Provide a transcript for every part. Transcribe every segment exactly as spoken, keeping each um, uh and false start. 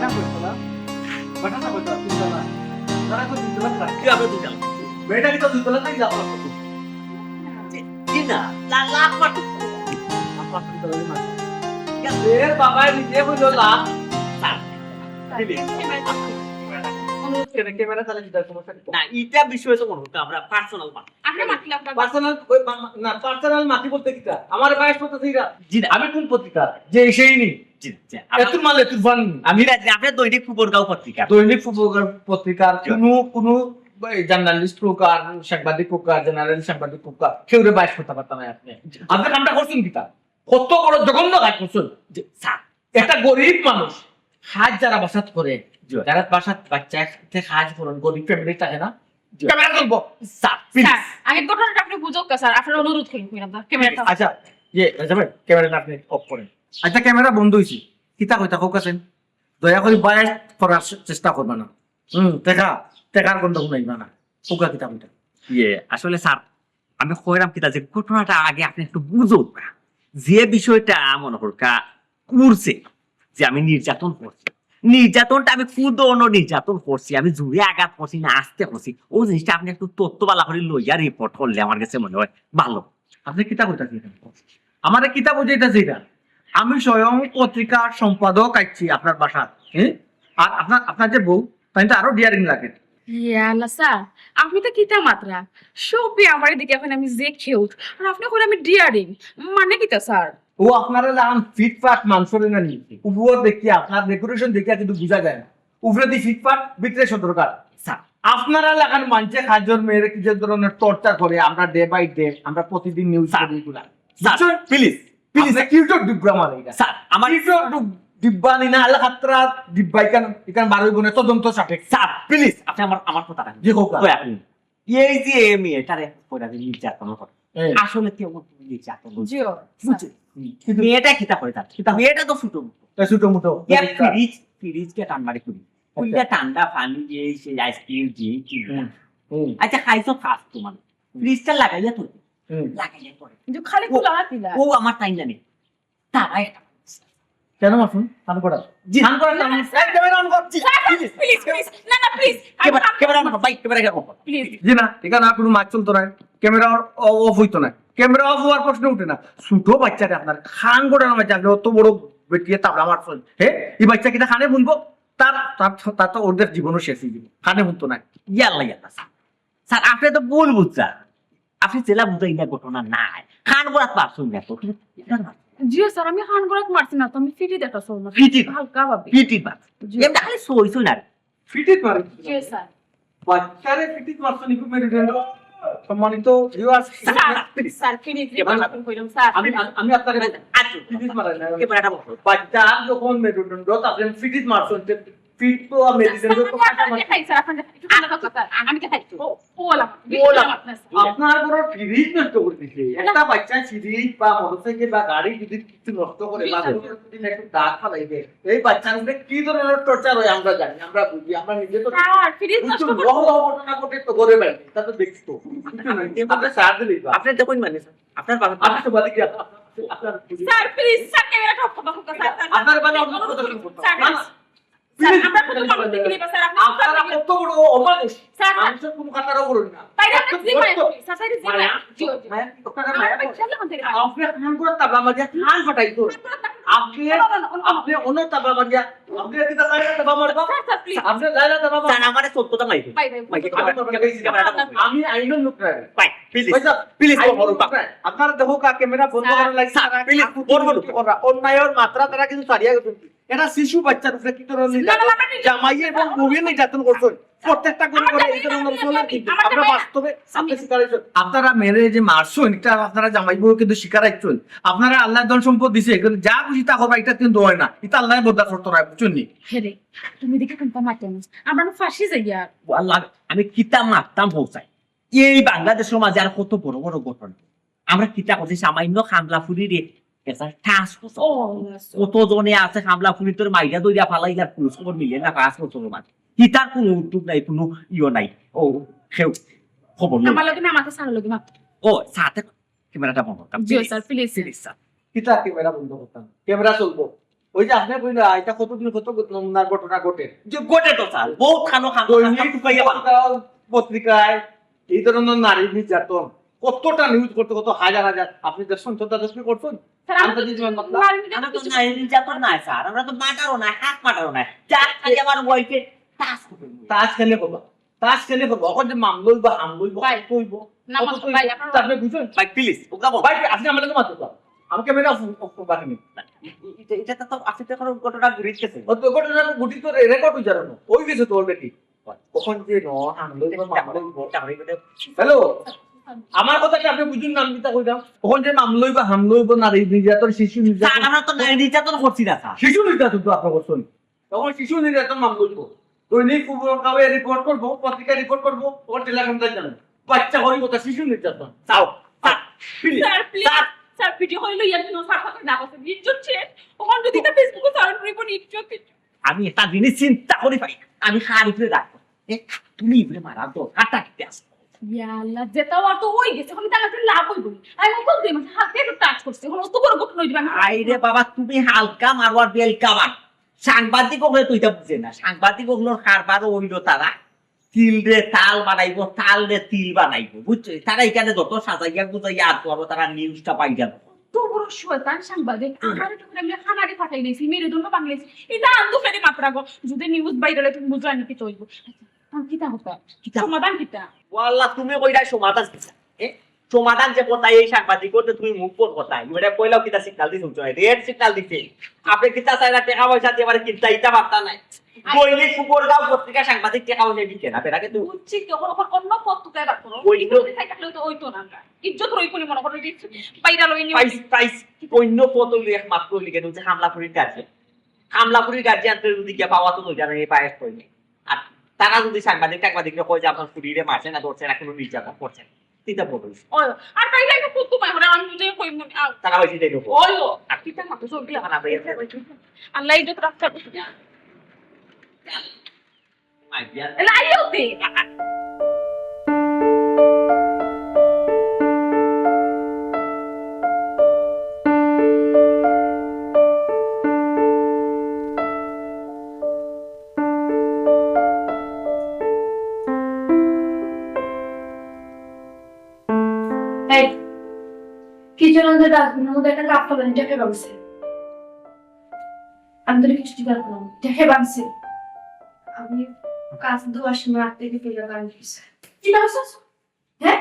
কিতা কইতলা? বাটা না কইতলা, তিনতলা। তারা তো তিনতলা ফ্ল্যাট। কি আবার দুইতলা? বেটা কি তো দুইতলা থাকি লাফ মারতো? জি, জি না, লা-, লাফ মারতো। লাফ মারতো তিনতলা দিয়ে মারতো। ঠিক আছে, এর বাবায় নিজে কইলো লাফ। স্যার, অনুরোধ করে ক্যামেরা চালিয়ে দিতে সমস্যা কি? না, ইটা বিষয়ে তো মনে হতো আমরা পার্সোনাল মাত। আপনি মাতিলে আপনার পার্সোনাল, ওই মা-, মা-, না, পার্সোনাল মাতি বলতে কিতা? আমার বয়স কত সেইটা? জি না। আমি কোন পত্রিকা? যে সেই নি। জি, জি। এতুর মালে তুর ফান। আমি রাজি, আপনি দৈনিক ফুবরগাঁও পত্রিকা। দৈনিক ফুবরগাঁও পত্রিকার জি। কোনো, কোনো এই জার্নালিস্ট হোক আর সাংবাদিক হোক আর জেনারেল সাংবাদিক হোক আর কেউরে বাইশ কথাবার্তা নাই আপনি। জি। আপনি কামটা করছেন কিতা? কত বড় জঘন্য কাজ করছেন। জি, স্যার। একটা গরিব মানুষ, হাত যারা বাসাত করে, জি। যারা বাসাত বাচ্চা একসাথে কাজ করেন, গরিব ফ্যামিলি থাকে না? জি। ক্যামেরা তুলবো। Sir, please. স্যার, আগে ঘটনাটা আপনি বুঝুক, স্যার, আপনার অনুরোধ করি, কইলাম, স্যার, ক্যামেরাটা। আচ্ছা, ইয়ে, রাজা ভাই, ক্যামেরাটা আপনি অফ করেন। আচ্ছা, ক্যামেরা বন্ধ হইছে। কিতা কইতা কউক আছেন? দয়া করি বাইশ করার চে-, চেষ্টা করবা না। হুম, দেখা, দেখার গন্ধ শুনাইবা না। কউকা কিতা কইতা। ইয়ে, আসলে স্যার, আমি কইরাম কিতা যে ঘটনাটা আগে আপনি একটু বুঝুক না। যে বিষয়টা মনে করকা করছে, যে আমি নির্যাতন করছি, নির্যাতনটা আমি কোন ধরনের নির্যাতন করছি, আমি জোরে আঘাত করছি না আস্তে করছি, ও জিনিসটা আপনি একটু তথ্য বালা করে লইয়া রিপোর্ট করলে আমার কাছে মনে হয় ভালো। আপনি কিতা কইতাছেন? আমারে কিতা বুঝাইতাছে এটা? আমি স্বয়ং পত্রিকার সম্পাদক আইছি আপনার বাসাত, হ্যাঁ? আর আপনার, আপনার যে বউ, তাই তো আরো ডিয়ারিং লাগে। ইয়া আল্লাহ স্যার, আপনি তো কিতা মাতরা, সবই আমারে দেখি এখন আমি যে কেউট, আর আপনি কইরা আমি ডিয়ারিং, মানে কিতা স্যার? ও আপনারা লাখান ফিটফাট মানুষরে না নি, উপর দেখি আপনার ডেকোরেশন দেখিয়া কিন্তু বুঝা যায় না, উপরে দি ফিটফাট, ভিতরে সদরকার। স্যার। আপনারা লাখান মানষে কাজর মেয়েরে কি যে ধরনের টর্চার করে, আমরা ডে বাই ডে, আমরা প্রতিদিন নিউজ স্যার। করি এগুলা। স্যার, বুঝছেন? Please, please. আপনি কিউটো ডুবরা মারে এটা। স্যার, আমার কিউটো ডুব-, ডিব্বা নি না, আল্লাহ খাতরা ডিব্বা ইখান, ইখান বারোই গুণে তদন্ত সাপেক্ষ। স্যার, প্লিজ, আপনি আমার, আমার কথা রাখেন। জি, হোক। ওই আপনি, এই যে এই মেয়েটারে কইরা যে নির্যাতন করে, এই। আসলে কি আমার নির্যাতন হচ্ছে? জি, স্যার। বুঝছে? হুম। কিন্তু মেয়েটা কিতা করে তার? কিতা? মেয়েটা তো ছোট মোটো। তা ছোট মোটো। ইয়া, ফ্রিজ, ফ্রিজ কে টান মারি করি। আচ্ছা। ওইটা ঠান্ডা পানি, এই সেই আইসক্রিম, জি, কি হুম, হুম। আচ্ছা, খাইছো খাস তোমার। ফ্রিজটা লাগাইয়া তো। হুম। লাগাইয়া করে। কিন্তু খালি ও, খোলা দিলা। ও আমার তাই জানে। তারা একটা কেন মারছুন? কান করা। জি। কান করা, না, কান স্যার। এই ক্যামেরা অন কর। জি, sir, sir, please. Please, please. না, না, প্লিজ। আমি ক্যামেরা, কান ক্যামেরা অন কর। ভাই, ক্যামেরা অন কর। প্লিজ। জি না, এখানে আর কোনো মারচুল তো নাই। ক্যামেরা অ-, অফ হইতো না। ক্যামেরা অফ হওয়ার প্রশ্ন উঠে না। ছোট বাচ্চারে আপনার কান করার মাঝে আপনি অত বড় বেটিয়ে তাবলা মারছেন। হে? এই বাচ্চা কিতা কানে শুনবো? তার, তার, তার তো অর্ধেক জীবনও শেষ হয়ে যাবে। কানে শুনতো না। ইয়াল্লা, ইয়াল্লা, স্যার। স্যার, আপনি তো ভুল বুঝছেন। আপনি যেলা বুঝাই না ঘটনা নাই। কান করাত মারছুন না তো। জিও স্যার, আমি কান করাত মারছি না তো, আমি ফিটি দেখা সব মারছি। ফিটি? হালকা ভাবে। ফিটি মারছুন। জি। এমনি খালি সই সই না। ফিটিত মারি। জি স্যার। বাচ্চারে ফিটিত মারছুন, ইকু মেরুদণ্ড। সম্মানিত ভিউয়ার্স, স্যার, স্যার, ফিটিত না, না। কইলাম, স্যার। আমি, আমি, আমি আপনাকে আচ্ছা। ফিটিত মারাই না। কে বেড়াটা বলো। বাচ্চা যখন মেরুদণ্ড, তাকে ফিটিত মারছুন, যে ফিট তো আর মেরুদণ্ড তো স্যার, আপনি দেখাই, স্যার, আপনি দেখাই। একটু ঠান্ডা কথা, স্যার। আমি দেখাই। ও, ও, ওলা। ওলা। আপনার বড় ফ্রিজ নষ্ট করে দিছে। একটা বাচ্চা ফ্রিজ বা মোটরসাইকেল বা গাড়ি যদি কিছু নষ্ট করে, জি, বা স্যার। যদি একটু দাগ ফালাই দেয়, এই বাচ্চার উপরে কি ধরনের টর্চার হয় আমরা জানি, আমরা বুঝি, আমরা নিজে তো স্যার, ফ্রিজ নষ্ট বুঝছো, করে লহ লহ ঘটনা ঘটে তো ঘরে বাড়ি, তা তো দেখছি তো। বুঝছো না? কিন্তু আমরা সার দিলেই তো। আপনি দেখুন মানে স্যার, আপনার বাবা আপনি তো বাড়ি গিয়ে আপনার, আপনার স্যার, প্লিজ, স্যার, ক্যামেরাটা অফ করুন, স্যার, স্যার, আপনার বাড়ি স্যার, অন্য কথা শুরু করতে স্যার, হবে। না, না। স্যার, প্লিজ, আমরা কত মানুষ দেখি নিবা, স্যার, আপনি আপনারা স্যার, কত বড় অমানুষ। স্যার, মানুষের কোনো খাতারও করুন না। তাই না, আপনি জি, মায়া করি, স্যার, স্যার, জি, মায়া। জি, জি। মায়া, আপনারা আমার মায়া বাচ্চা করুন। যখন ধরে মায়া। আপনি এমন করে তাবলা বাজিয়া কান ফাটাই তো। আপনি, না, না, না, না, না। আপনি অন্য তাবলা বাজিয়া, আপনি কি তাবলা তাবলা মারবা? Sir, sir, please. আপনি লাইলা তাবলা মারবা? স্যার, আমারে সত্য তো মাইকে। ভাই, ভাই, মাইকে। ভাই, ভাই, ভাই, ভাই, ভাই, ভাই, ভাই, আমি আইনর লোক না। ভাই, প্লিজ। ভাই, স্যার, প্লিজ, আইনর লোক না। আপনারা দেখো কা ক্যামেরা বন্ধ স্যার, করার লাগি স্যার, তারা প্লিজ, বড় বড়। ওরা অন্যায়ের মাত্রা তারা কিন্তু ছাড়িয়া গেছে। এটা শিশু বাচ্চার উপরে কি ধরনের না, না, নির্যাতন? না, না, না। জামাই এবং বউয়ে নির্যাতন করছেন। প্রত্যেকটা ঘরে আমার ঘরে জামাই এই ধরনের না, চলে আমি, কিন্তু আমি আমরা জামাই না। বাস্তবে আমি সামনে শিকার হয়েছে। আপনারা মেরে যে মারছেন, এটা আপনারা জামাই বউ কিন্তু শিকার হচ্ছেন। আপনারা আল্লাহ ধন সম্পদ দিছে, কিন্তু যা খুশি তা করবা, এটা কিন্তু হয় না। এটা আল্লাহ বরদাস্ত করতো না, বুঝছেন নি? হে রে, তুমি দেখে কোনটা মারতে না। আমরা না ফাঁসি যাই আর। ও আল্লাহ, আমি কিতা মারতাম হোসাই। এই বাংলাদেশের মাঝে আর কত বড় বড় ঘটনা। আমরা কিতা করছি, সামান্য কামলা ফুরিরে এসা ঠাস করছে। ও, আচ্ছা। কত জনে আছে কামলা ফুরি তোর মাইরা দইরা ফালাইলার খোঁজ খবর মিলে না পাঁচ বছরের মাঝে। হিতার কোনো উদ্যোগ নাই, কোনো ইয়ে নাই। ও, কেউ খবর নেই। আমার লগে না, আমাকে স্যারের লগে মাত্র। ও, সাথে ক্যামেরাটা বন্ধ করতাম। জি, please. Sir, please, sir. Please, sir. কিতা ক্যামেরা বন্ধ করতাম? ক্যামেরা চলবো। ওই যে আপনি কইলা, এটা কতদিন, কত নমুনার ঘটনা ঘটে? যে ঘটে তো স্যার, বহুত খানো খানো দৈনিক টুকাইয়া বানান। পত্রিকায় এই ধরনের নারী নির্যাতন কতটা নিউজ করতে, কত হাজার হাজার। আপনি দেখছেন, শ্রদ্ধা দেখছেন, করছেন? স্যার, আমরা তো আন্তর্জাতিক জীবন মাত্র। নারী নির্যাতন আমরা তো কিছু নারী নির্যাতন নাই স্যার, আমরা তো মার্ডারও নাই, হাফ মার্ডারও নাই। যা খালি আমার ওয়াইফের তাস। তাস খেলে করবা, তাস খেলে করবা। ওখানে যে মামলা হইবা, হামলা হইবা, ভাই, কত হইবা, নামাজ কত হইবা, ভাই, আপনার তা আপনি বুঝুন। ভাই প্লিজ, ওটা বল। ভাই, আপনি আমাকে মারতে পারেন, আমাকে মেরে অফ অফ বাহিনী। এটা এটা তো আপনি তো এখন ঘটনা ঘুরে গেছে। ও তো ঘটনা ঘটিত রেকর্ড হয়ে যাবে, ওই গেছে তো অলরেডি। কখন যে ন হামলা হইবা, মামলা হইবা। হ্যালো, আমার কথা কি আপনি বুঝুন না? আমি কিতা কইলাম, কখন যে মামলা হইবা, হামলা হইবা, নারী নির্যাতন, শিশু স্যার, নির্যাতন, আমরা তো নারী নির্যাতন করছি না স্যার। শিশু নির্যাতন তো আপনি করছেন। তখন শিশু নির্যাতন মামলা হইব। দৈনিক খবর কাগজে রিপোর্ট করবো, পত্রিকায় রিপোর্ট করবো, ওর জেলা সন্তান জানো। বাচ্চা হওয়ার কথা শিশু নির্যাতন। Sir, sir, please, sir please. Sir, sir video হইলো ইয়ার জন্য স্যার কথা না বলতে ইজ্জত শেষ। ওখান যদি তা ফেসবুকে স্যার উপরে কোনো ইজ্জত আমি একটা জিনিস চিন্তা করি পাই, আমি কার উপরে রাখবো? এ, তুমি উপরে মারা তো, কাটা কিতে আসো? ইয়া আল্লাহ, যেটা আর তো ওই গেছে, ওখানে তাহলে একটা লাভ হইব। আমি তো দুই মাস হাতে একটু টাচ করছি, ওখানে অত বড় ঘটনা হইবে। আই রে বাবা, তুমি হালকা মারো আর বেলকা মারো। সাংবাদিক হকলে তো এটা বুঝে না, সাংবাদিক হকলর কারবার হইল তারা তিল রে তাল বানাইবো, তাল রে তিল বানাইবো, বুঝছো? তারা এখানে যত সাজাইয়া গুজাইয়া আর করবো, তারা নিউজটা পাই যাবে। তো বড় শয়তান সাংবাদিক, আমার একটু করে আমি খানারে ফাটাই দিয়েছি, মেরুদণ্ড ভাঙলেছি। এটা আন্দু ফেরি মাত্রা গো, যদি নিউজ বাইরে হলে তুমি বুঝো আমি কি চলবো। আচ্ছা, তার কিতা হতা? কিতা? সমাধান কিতা? ওয়াল্লা, তুমি কইরা সমাধান কিতা? এ? সমাধান যে কথা, এই সাংবাদিক করতে তুমি মুখ পর কথা। এবারে কইলাও কিতা সিগন্যাল দিছে, উঠো, রেড সিগন্যাল দিছে। আপনি কিতা চাইরা টেকা পয়সা দিয়ে এবারে কিনতা ইতা পারতা নাই। দৈনিক সুপরগাঁও পত্রিকা সাংবাদিক টেকা পয়সা বিকে না, বেটাকে তো বুঝছি, তখন ওখানে অন্য পথ তুকায় বার করো। ওই ইজ্জত থাকলে তো হইতো না। ইজ্জত রইতো না মনে করো, যে বাইরে লই নিয়ে পাইস, পাইস। অন্য পথ হইলে একমাত্র হইলে কেন যে হামলা করির গার্জিয়ান। হামলা করির গার্জিয়ান তো যদি গিয়া পাওয়া তো লই যাবে, এই পায়েস কইনি। আর তারা যদি সাংবাদিক টাংবাদিকরে কয় যে আপনার ফুরিরে মারছে না, ধরছে না, কোনো নির্যাতন করছে না, চিন্তা করবে। ওই, আর তাইলে আমি কত মাই করে আমি বুঝে কই মনে আও। তারা হয়েছে তাই লোক। ওই ও, আর কিতা মাতো সব দিয়া। খারাপ হয়ে গেছে। আল্লাহ ইজ্জত রাখতে পারবে না। আইডিয়া। এলা আইও দে। এই, কিচেনের ডাস্টবিনের মধ্যে একটা কাপ ফেলানি, দেখে ভাঙছে। আমি তোরে কিছু জিজ্ঞাসা করলাম, দেখে ভাঙছে। আমি কাজ ধোয়ার সময় হাত থেকে ফেলে ভাঙি গেছে। কিতা কইছস? হ্যাঁ?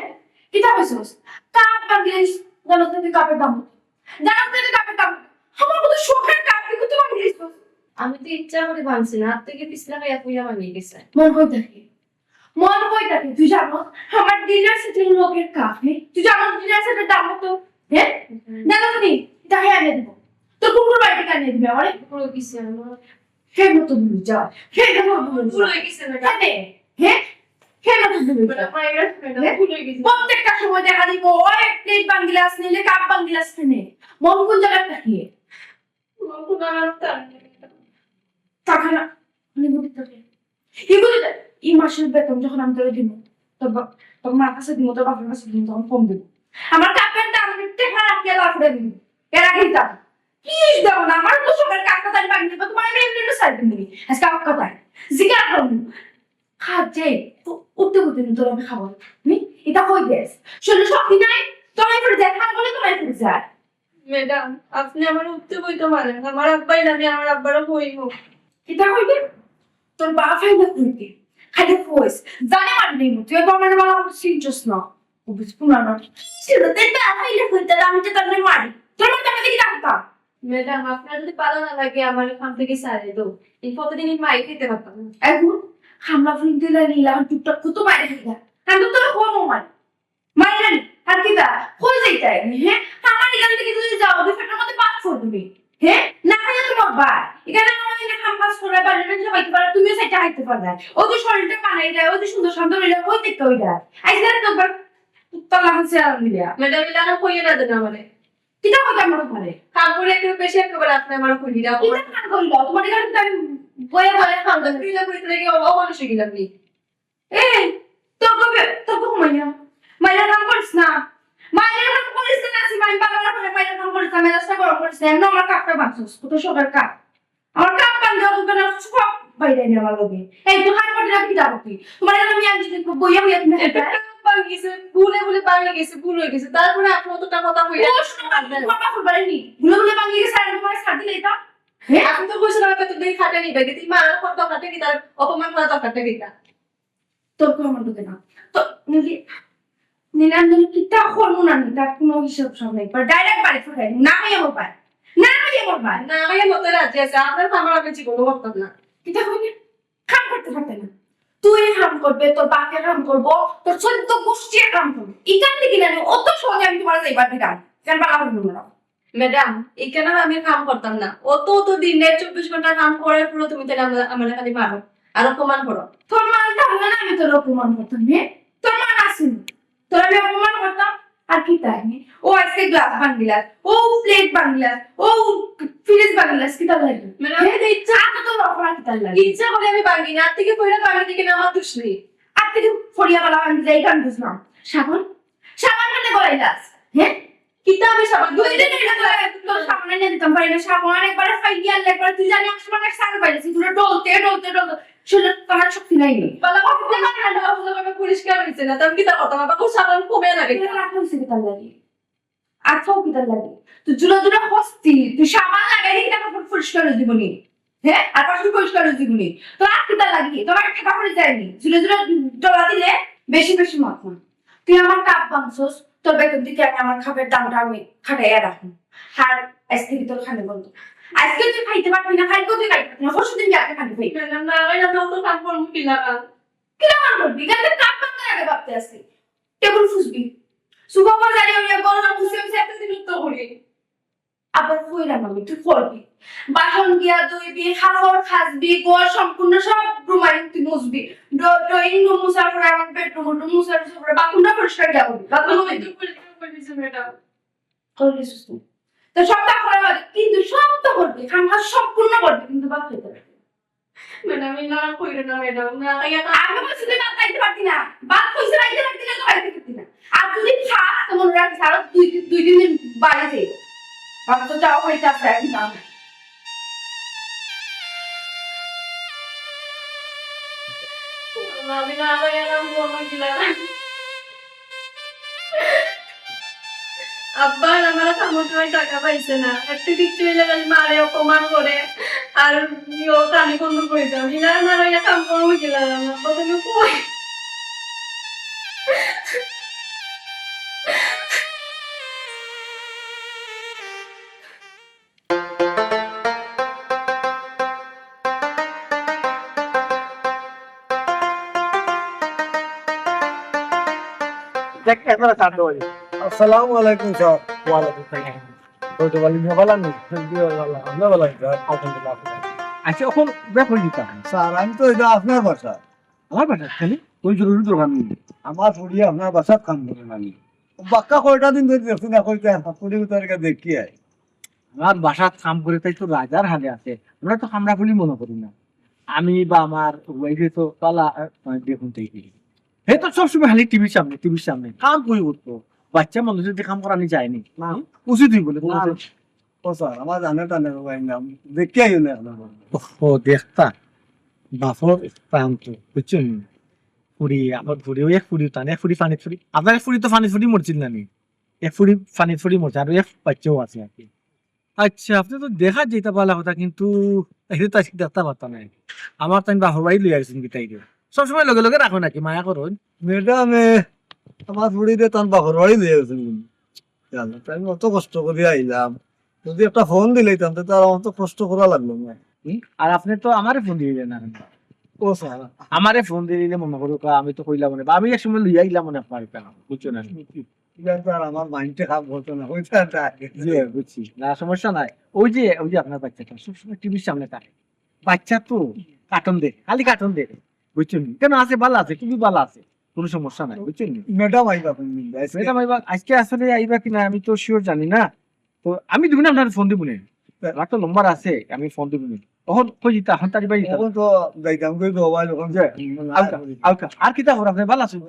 কিতা কইছস? কাপ ভাঙিস, জানোস না তুই কাপের দাম কত? জানোস না তুই কাপের দাম কত? আমার কত শখের কাপ, তুই কত ভাঙিস? আমি তো ইচ্ছা করে ভাঙছি না, হাত থেকে পিছলা খাইয়া পুইয়া ভাঙি গেছে। মন কই থাকে? মন কই থাকে? তুই জানোস আমার ডিনার সেটের লোকের কাপ, হ্যাঁ? তুই জানোস ডিনার সেটের দাম কত? হ্যাঁ? জানোস নি? এটা হে আনে দিব। তোর কুকুর বাড়ি থেকে আনে দিবে আমারে। পুরো কিছু আমার হে মতো ভুলে যা। হে মতো ভুলে যা। ভুল হয়ে গেছে, ম্যাডাম। হে, হে, হে মতো ভুলে যা। ম্যাডাম, মায়ের কাছে, ম্যাডাম, হে? ভুল হয়ে গেছে। প্রত্যেকটা সময় দেখা দিব, ওই প্লেট ভাঙ গ্লাস নিলে, কাপ ভাঙ গ্লাস নিলে। মন কোন জায়গায় থাকে? মন কোন আমার তার নেই। থাকে না। নিব দিতে হবে। কি বলি রে? এই মাসের বেতন যখন আমি তোরে দিব, তোর বা-, তোর মার কাছে দিব, তোর বাপের কাছে দিব, তখন কম দিব। আমার কাপের দাম আমি টেকা রাখিয়া লাফড়ে দিব। এর আগে দিতাম। কি দেব না? আমার তো সবার কাকা তাই বাড়ি দিব, তোমার আমি এমনি এমনি সাইড দিবি। আজকে আমার কথা। জিজ্ঞাসা করবো। খাজে, উ-, উঠতে উঠতে তোর আমি খাবো। হুম? এটা কই দেশ? শরীরে শক্তি নাই? তোমায় পড়ে যায়, খান বলে তোমায় পড়ে যায়। ম্যাডাম, আপনি আমার উঠতে বইতে মারেন। আমার আব্বাই না, আমি আমার আব্বারও কইব। কিতা কইবে? তোর বাপ আইলে কইবে। খালি কইস। জানে মারবি না, তুই তো আমার বালা আমার চিনছস না। ও বুঝবো না, না। কি ছিল? তোর বাপ আইলে কইতে, আমি তো তোর মারি। তোর মতো আমি দেখি ডাকতাম। ম্যাডাম, আপনার যদি ভালো না লাগে, আমার এখান থেকে সারে দাও। এই কতদিন এই মাই খেতে পারতাম না। এখন হামলা ফুরিন দিলে নীলা, এখন টুকটাক কত মারি খাইলা। আমি তো তোর কম মারি। মাইরানি, আর কিতা? কই যাইতায়? হ্যাঁ? আমার এখান থেকে যদি যাও, দুই পেটের মধ্যে পাত ফোর তুমি। হ্যাঁ? না খাইয়া তোমার ভাই। এখানে আমার এখানে কাম কাজ করে, বাড়ির মানুষ খাইতে পারে, তুমিও চাইতে খাইতে পারো না। ওই যে শরীরটা বানাই দেয়, ওই যে সুন্দর সুন্দর হইলে, ওই দেখতে হইলে। আইসা তো একবার তালা হাসে আরাম দিলে। ম্যাডাম, এটা এখন কইয়ে না দেন আমারে। কিতা কথা আমার ঘরে? কাম করে একটু বেশি একেবারে আপনি আমার খুলি দাও। কিতা কাম করি দাও? তোমার এখানে তো আমি বয়ে বয়ে খাম। তুই না কইতে লাগে, ও মানুষ গেলাম নি। এই, তোর কবে, তোর কবে মাইয়া? মাইয়া কাম করিস না। মাইয়া কাম করিস না, নাসি মাইন বাবা না করে মাইয়া কাম করিস না, মেজাজটা গরম করিস না। এমন আমার কাপটা বাঁচছিস, কত শখের কাপ। পাইরায় না আমার লগে। এই, তুই কাম করতে না, কিতা করতে? তোমার এখানে আমি আনছি, বইয়া বইয়া তুমি এটা খাইতায়? কাম ভাঙি গেছে, ভুলে ভুলে ভাঙি গেছে, ভুল হয়ে গেছে, তারপরে আপনি অতটা কথা কইয়া ও, শোনো, আমি তোমার বাপের বাড়ি নি। ভুলে ভুলে ভাঙি গেছে, আর তোমার সাথে এটা? হ্যাঁ? আপনি তো কইছিলেন, "আমি তো দুই খাটে নিবে, কিন্তু মা কত খাটে কি তার অপমান করা দরকারটা কিতা?" তোর কোনো মন না। তো নিলি, নিলাম নিলি, কিতা করবো না নি, তার কোনো হিসাব সব নাই। পরে ডাইরেক্ট বাড়ি ফিরে না হইয়া আমার ভাই, না হইয়া আমার ভাই। না হইয়া মতো রাজি আছে, আপনার কামড় আমি জীবনও করতাম না। কিতা কইলে? কাম করতে পারতে না। তুই কাম করবে, তোর বাপে কাম করবো, তোর চোদ্দ গোষ্ঠীয়ে কাম করবো। ইখান থেকে না নি, অত সহজে আমি তোমার যাইবার দিলাম। কেন বালা হইল না? ম্যাডাম, এখানে আমি কাম করতাম না। অত অত দিন রাত চব্বিশ ঘন্টা কাম করার পরও তুমি তাহলে আমার, আমার খালি মারো আর অপমান করো। তোর মান থাকলে না আমি তোর অপমান করতাম, হ্যাঁ? তোর মান আছে নি? তোর আমি অপমান করতাম? আর কিতা নি? ও আজকে গ্লাস ভাঙিলাস, ও প্লেট ভাঙিলাস, ও ফ্রিজ ভাঙিলাস, কিতা লাগে? ম্যাডাম, হ্যাঁ? আমি তো ইচ্ছা আগে তোর অপমান কিতা লাগে? ইচ্ছা করে আমি ভাঙি না, আর থেকে পয়লা ভাঙি থেকে না আমার দোষ নেই। আর থেকে ফড়িয়া বালা ভাঙি যায়, এখান বুঝলাম। সাবান? সাবান মানে গলাইলাস, হ্যাঁ? কিতা আমি সাবান দুই দিন হইলো তো তোর সাবান এনে দিতাম পারি না, সাবান একবারে ফাইয়া আনলে একবারে তুই জানি একশো টাকার সার পাইছিস, পুরো ডলতে, ডলতে, ডলতে, শরীরে তোমার শক্তি নাই নি। বালা, বালা, বালা, বালা, বালা, পরিষ্কার হইছে না, তো আমি কিতা করতাম? আবার কোন সাবান কমে লাগে? এটা রাখতে হইছে কিতার লাগি? আচ্ছা, ও কিতার লাগি? তুই জুড়া জুড়া হস্তি, তুই সাবান লাগাই দিলে আমার পরিষ্কার হয়ে যাবো নি। হ্যাঁ? আর পাশে পরিষ্কার হয়ে যাবো নি। তোর আর কিতার লাগি? তোর আর ঠেকা পড়ে যায়নি। জুড়া জুড়া ডলা দিলে বেশি বেশি মাত না। তুই আমার কাপ ভাঙছস, তোর বেতন দিতে আমি আমার কাপের দামটা আমি খাটাইয়া রাখুন। আর আজ থেকে তোর খালি বন্ধ। আজকে তুই খাইতে পারবি না, কালকে তুই খাইতে পারবি না, পরশু দিন যাকে খালি খাইবি। ম্যাডাম, না, ওই আমরা তো কাম করবো কি লাগা? কি লাগান করবি? এখান থেকে কাপ ভাঙতে আগে ভাবতে আসি। টেবিল ফুসবি। সুপার জানি আমি বড় না বুঝতে আমি একটা দিন উত্তর করি। আবার কইলাম আমি, তুই করবি। বাসন গিয়া ধুইবি, কাপড় কাচবি, ঘর সম্পূর্ণ সব রুমাইন তুই মুছবি। ড্র-, ড্রয়িং রুম মুছার পরে আমার বেডরুম, রুম মুছার পরে বাথরুমটা পরিষ্কার গিয়া করবি। বাথরুম আমি তো পরিষ্কার করে দিছি, ম্যাডাম। করলি সুস্থ। তো সবটা করা লাগে, কিন্তু সবটা করবি, কাম কাজ সম্পূর্ণ করবি, কিন্তু বাদ হইতে পারবি না। ম্যাডাম, এই না কইরো না, ম্যাডাম, না, এই না। আমি বলছি তুই ভাত খাইতে পারতি না, ভাত কইছে খাইতে পারতি না, তো খাইতে পারতি না। আর তুই খাস, তো মনে রাখিস, আরো দুই, দুই তিন দিন বাড়ি যাই। ভাত তো যাও খাইতে আসে, এখন যাও না। আমি না, আমি আর বলবো কি না। আব্বা আর আমার কামড় টাকা পাইছে না, একটু কিচ্ছু হইলে খালি মারে, অপমান করে, আর ইয়ো কানে বন্ধ করে দাও। ইলা না হইলে কাম করবো কিলা? আব্বা তুমি কই? দেখ, একবার ছাড় দেওয়া যায়। আসসালামু আলাইকুম স্যার। ওয়ালাইকুম সালাম। ওই তো বলি, ভালো আছেন? জি, ভালো, ভালো। আপনি ভালো আছেন স্যার? আলহামদুলিল্লাহ, আপনি? আচ্ছা, এখন ব্যাপার কি তা? স্যার, আমি তো এটা আপনার বাসা। আমার বাসা? কেন? ওই জরুরি দরকার নেই। আমার ফুড়ি আপনার বাসাত কাম করে না নি? বাক্কা কয়টা দিন ধরে দেখছি না, কইতে ফুড়ি উতার কা দেখি আয়। আমার বাসাত কাম করে তাই তো রাজার হালে আছে। আমরা তো কামড়া ফুড়ি মনে করি না। আমি বা আমার ওয়াইফে তো পালা, আহ, দেখুন তাই কি। হে তো সবসময় খালি টিভির সামনে, টিভির সামনে। কাম কই করতো? বাচ্চা মানুষ যদি কাম করানি যায়নি। না। উচিত হইব না, না। উচিত। ও স্যার, আমার জানে টানে ভাই নাম। দেখতে আইও না আপনার। ওহো, দেখতা। বাপর প্রাণ তো, বুঝছেন? ফুড়ি, আমার ফুড়ি, ওই এক ফুড়ি টানে, এক ফুড়ি পানিত ফুড়ি। আপনার এক ফুড়ি তো পানিত ফুড়ি মরছিল না নি? এক ফুড়ি পানিত ফুড়ি মরছে, আর এক বাচ্চাও আছে আর কি। আচ্ছা, আপনি তো দেখা যেটা ভালো কথা, কিন্তু এটা তো আজকে দেখতে পারতাম না। আমার তাই বাপর বাড়ি লইয়া গেছেন কি তাই রে? সবসময় লগে লগে রাখো নাকি, মায়া করো? ম্যাডাম, এ, আমার ফুড়ি রে তার বাপর বাড়ি লইয়া গেছেন। জানো তো, আমি অত কষ্ট করে আইলাম, যদি একটা ফোন দিলাইতাম, তো আর অত কষ্ট করা লাগলো না। হুম? আর আপনি তো আমারে ফোন দিয়ে দেন না। ও স্যার। আমারে ফোন দিয়ে দিলে মনে করো, কা-, আমি তো কইলাম মনে, বা আমি এক সময় লইয়া আইলাম মনে আপনার এখানে, বুঝছো না? এটা তো আর আমার মাইন্ডে কাম করতো না, ওইটা আর কি। জি, বুঝছি। না, সমস্যা নাই। ওই যে, ওই যে আপনার বাচ্চাটা সবসময় টিভির সামনে থাকে। বাচ্চা তো কার্টুন দেখে, খালি কার্টুন দেখে। বুঝছেন? কেন আছে, ভালো আছে, খুবই ভালো আছে। কোনো সমস্যা নাই, বুঝছেন? ম্যাডাম আইবা কোন দিন? আজকে? ম্যাডাম আইবা, আজকে আসলে আইবা কিনা আমি তো শিওর জানি না। তো আমি দুদিন আপনার ফোন দিব নে। হ্যাঁ। আমার তো নম্বর আছে, আমি ফোন দিব নে। এখন কই যেতা, এখন তাড়াতাড়ি বাড়ি যেতা। এখন তো যাইতাম, কই তো আবার যখন যে, আলকা, আলকা। আর কিতা খবর আপনার? ভালো আছেন?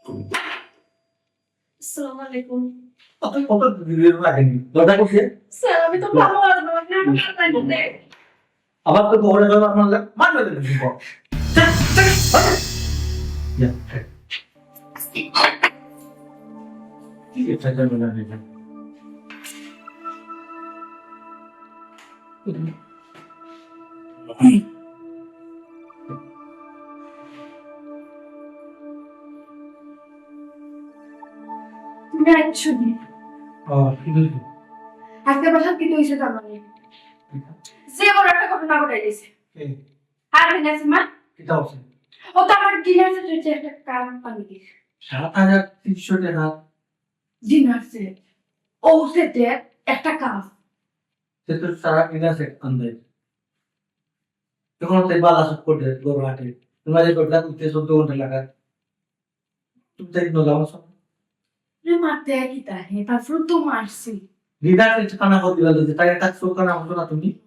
আসসালামু আলাইকুম। অত, অত দেরি লাগেনি। দরজা খুলছে? স্যার, আমি তো ভালো আছি, আপনি আমাকে মারবেন না। আবার তো বড় হলো আপনার লোক, মারবে না কিন্তু। চল, চল, চল। ইয়া, চল। কি এটা জানো না রে? তুমি আইছো নি? ও, কি হইছে? আজকে বাসাত কিতা হইছে জানো নি? যে বড় একটা ঘটনা ঘটাই গেছে। কে? আর নাসিমা? কিতা হইছে? ও তো আমার ডিনার সেট হইছে একটা কাম পানি দিছে। সাত হাজার তিনশো টাকা? Dinner set. ও সেটের একটা কাম। সে তো সারা ডিনার সেট আনবে। এখন তো বালা সব করে গরু হাটে। তোমার এই ঘটনা করতে চোদ্দ ঘন্টা লাগা। তুমি তাই নলা বসো। রে মারতে কিতা হে? তারপরে তো মারছি। দিদা সে কানা করে দিলা যে তাই একটা চোখ কানা হতো না তুমি।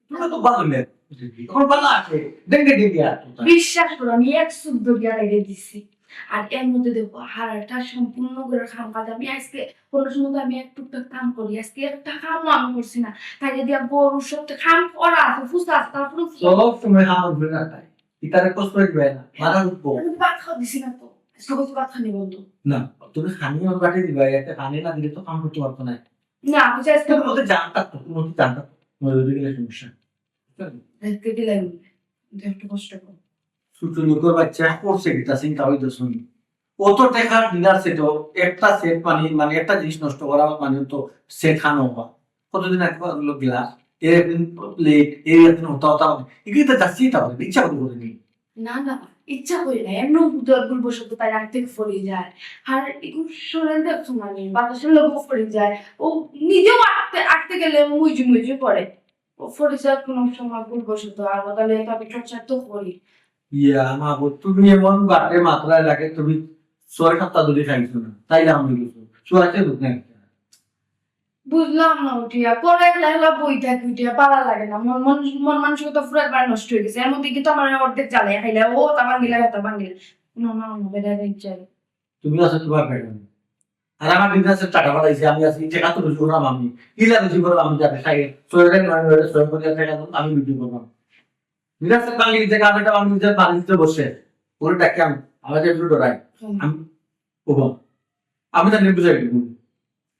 তুমি তো ভালো মেয়ে। এখন ভালো আছে। ডেঙ্গে ডেঙ্গে আর তো তাই। বিশ্বাস করো, আমি এক চুপ ধরিয়া রেখে দিছি। আর এর মধ্যে দেখো, হারাটা সম্পূর্ণ করে কাম কাজ। আমি আজকে কোনো সময় তো আমি এক টুকটাক কাম করি, আজকে একটা কামও আমি করছি না। তাই যদি আমি গরুর সব কাম করা আছে, ফুসা আছে, তারপরে সব সময় কাম করবে না তাই। ইতারে কষ্ট দিবে না, মাথা উঠবো। আমি তো ভাত খাওয়া দিছি না তো। আজকে হয়তো ভাত খানি বন্ধ। না, তুমি খানি আমার বাটি দিবা, একটা খানি না দিলে তো কাম করতে পারতো না। না, আমি চাই আজকে তুমি মধ্যে জানতা তো, তুমি মধ্যে জানতা তো। মনে হয়ে গেলে সমস্যা। আজকে দিলাই মনে। কিন্তু একটু কষ্ট করো। ছোট লোকের বাচ্চা করছে কিতা চিন্তা হইতো শুনি। অত টাকার ডিনার সেট, একটা সেট মানে, মানে একটা জিনিস নষ্ট করা মানে তো সেট খানো হওয়া। কতদিন আগে হলো গ্লাস, এর একদিন প্লেট, এর একদিন হতা হতা হবে। এগুলি তো যাচ্ছেই তা হবে, ইচ্ছা করে করেনি। না, না, ইচ্ছা করি না। এমন ভুল-, ভুলবশত তাই আগ থেকে পড়ে যায়। আর এগুলো শরীর দেখছো না নি, বাতাসের লোক পড়ে যায়। ও নিজেও আটতে, আটতে গেলে মুইজু মুইজু পড়ে। ও পড়ে যায় কোনো সময় ভুলবশত, আর ও তাহলে তো আমি টর্চার তো করি। ইয়া, মা গো, তুমি এমন বাটে মাত্রায় লাগে, তুমি ছয় সপ্তাহ ধরে খাইছো না, তাই না আমি কিছু। ছয় সপ্তাহ নাই। বুঝলাম না উঠিয়া, পরে একলা একলা বই থাকি উঠিয়া, পারা লাগে না। মন, মন, মন মানসিকতা পুরো একবার নষ্ট হয়ে গেছে। এর মধ্যে কিন্তু আমার অর্ধেক জ্বালায় খাইলে, ও তা ভাঙ্গিলে, তা ভাঙ্গিলে। না, না, না, বেড়া ইচ্ছা। তুমি আছো তোমার বেড়া। আর আমার বিজনেসের টাকা পাঠাইছি, আমি আছি, টাকা তো রুজি করলাম আমি। কিলা রুজি করলাম আমি যাতে খাই, ছয় টাকা নয়, নয়, ছয় করে টাকা আমি রুজি করলাম। বিজনেসের ভাঙ্গি দিতে, কারণ এটা আমি নিজের বাড়িতে বসে, ওরে ডাকি আমি, আমাকে একটু ডরাই। হুম। আমি, ও বাবা, আমি জানি বুঝাই দিব।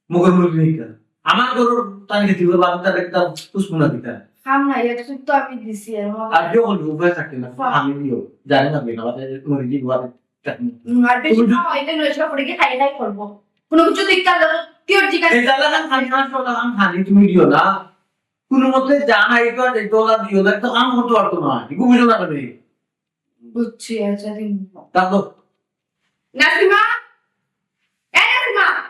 মুখের মুখ নেই কেন? আমার গরুর তাই খেতে করবো, আমি তার একটা পুষ্প না দিতে। খাম না, এক চুপ তো আমি দিছি, এর মধ্যে আর কেউ বলবো, উপায় থাকে না, হ্যাঁ। আমি দিও, জানি না, বেটা, আমাদের মরে কি বুয়া দেখতে। হুম, আর বেশি তুমি খাওয়া, এটা নয়, সব পরে কি খাই খাই করবো। কোনো কিছু দেখতে হলে কেউ জিজ্ঞাসা এই জ্বালা খান খানি, আমার সব খান খানি, তুমি দিও না। কোনো মতে জানা, এই তো আর এই তো ওরা দিও না, তো কাম করতে পারতো না, এগুলো বুঝো না তুমি। বুঝছি, আচ্ছা, দিন। তারপর নাসিমা, এ নাসিমা,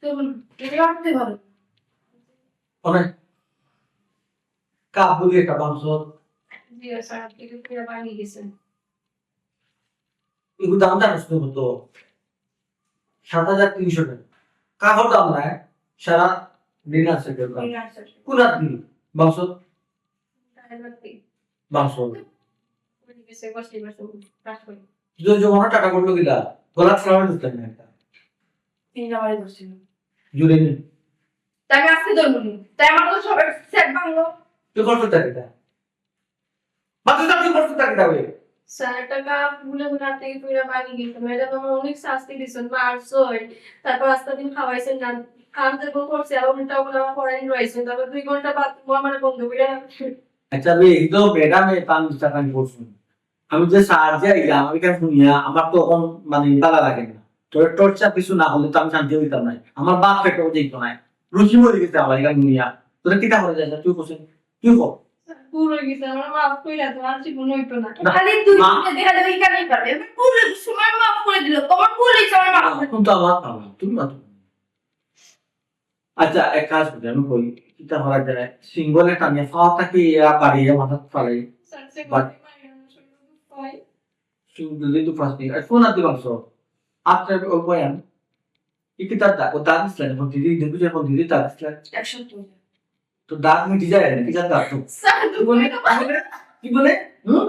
তুমি এটা রাখতে পারো। ওরে, কাপ বুঝি একটা মাংস। জি, স্যার, আপনি তো পুরো ভাঙি গেছেন। এগুলো দাম জানিস তো কত? সাত হাজার তিনশো টাকা। কাপড় দাম নাই, সারা দিন আছে কেউ দাম। দিন আছে। কোন রাত দিন? মাংস? তাই রাত দিন। মাংস। ওই গেছে, বসে বসে কাজ করি। তুই জমানো টাকা করলো কিলা? গলা ছাড়া দিতে না একটা। তিন জামাই ধরছিল। জুড়ে নি। তাই আমি আজকে ধরবো নি। তাই আমার তো সবার সেট ভাঙলো। তুই করছো টাকাটা? বাচ্চা চাকরি করতে থাকে তবে। স্যার, একটা কাপ ভুলে ভুলে হাত থেকে পড়ে ভাঙি গেছে। ম্যাডাম আমার অনেক শাস্তি দিয়েছেন, মারছই, তারপর আস্তা দিন খাওয়াইছেন না। কাম যেরকম করছে, আবার উল্টা ওগুলো আমার পড়াই রয়েছে। তারপর দুই ঘন্টা বাথরুম আমার বন্ধ করে রাখছে। আচ্ছা রে, এই তো ম্যাডাম এ তান বিচার আমি করছি। আমি যে স্যার যে আইলাম, আমি কেন শুনিয়া, আমার তো এখন মানে ভালো লাগে না। তোর টর্চার কিছু না হলে তো আমি শান্তি হইতাম না। আমার বাপ পেটেও যেত না। রুচি মরে গেছে আমার এখানে শুনিয়া। তোরা কিতা করে যায়, তুই কোথায়? তুই কর। ভুল হয়ে গেছে, আমার মাফ করে দেন, আর জীবন হইতো না। না, খালি তুই মা- তুই দেখা যাবে এখানেই পারবে। আমি ভুল হয়ে গেছে, আমার মাফ করে দিল। তোমার ভুল হয়েছে, আমার মাফ করে দিল। এখন তো আমার খাওয়া, তুমি মাত্র। আচ্ছা, এক কাজ করি, আমি কই, কিতা করা যায়? সিঙ্গলে টানিয়া ফাওয়া থাকি ইয়া বাড়িয়ে মাথা ফালাই। স্যার, সে বাট- গল্পে মারি না, শরীরে দুখ পায়। শুধু যদি তো ফার্স্ট দিন, আর ফোন আনতে পারছো? আপনার ও বয়ান, এই কিতার দাগ, ও দাগ দিছিলেন, এখন দিদি, দেখবি যে এখন দিদি দাগ দিছিলেন। এক সপ্তাহ। তো দাগ মিটি যায় না, কিতার দাগ তো? স্যার, কি বলে? দুঃখ তো কি বলে? কি বলে? হুম?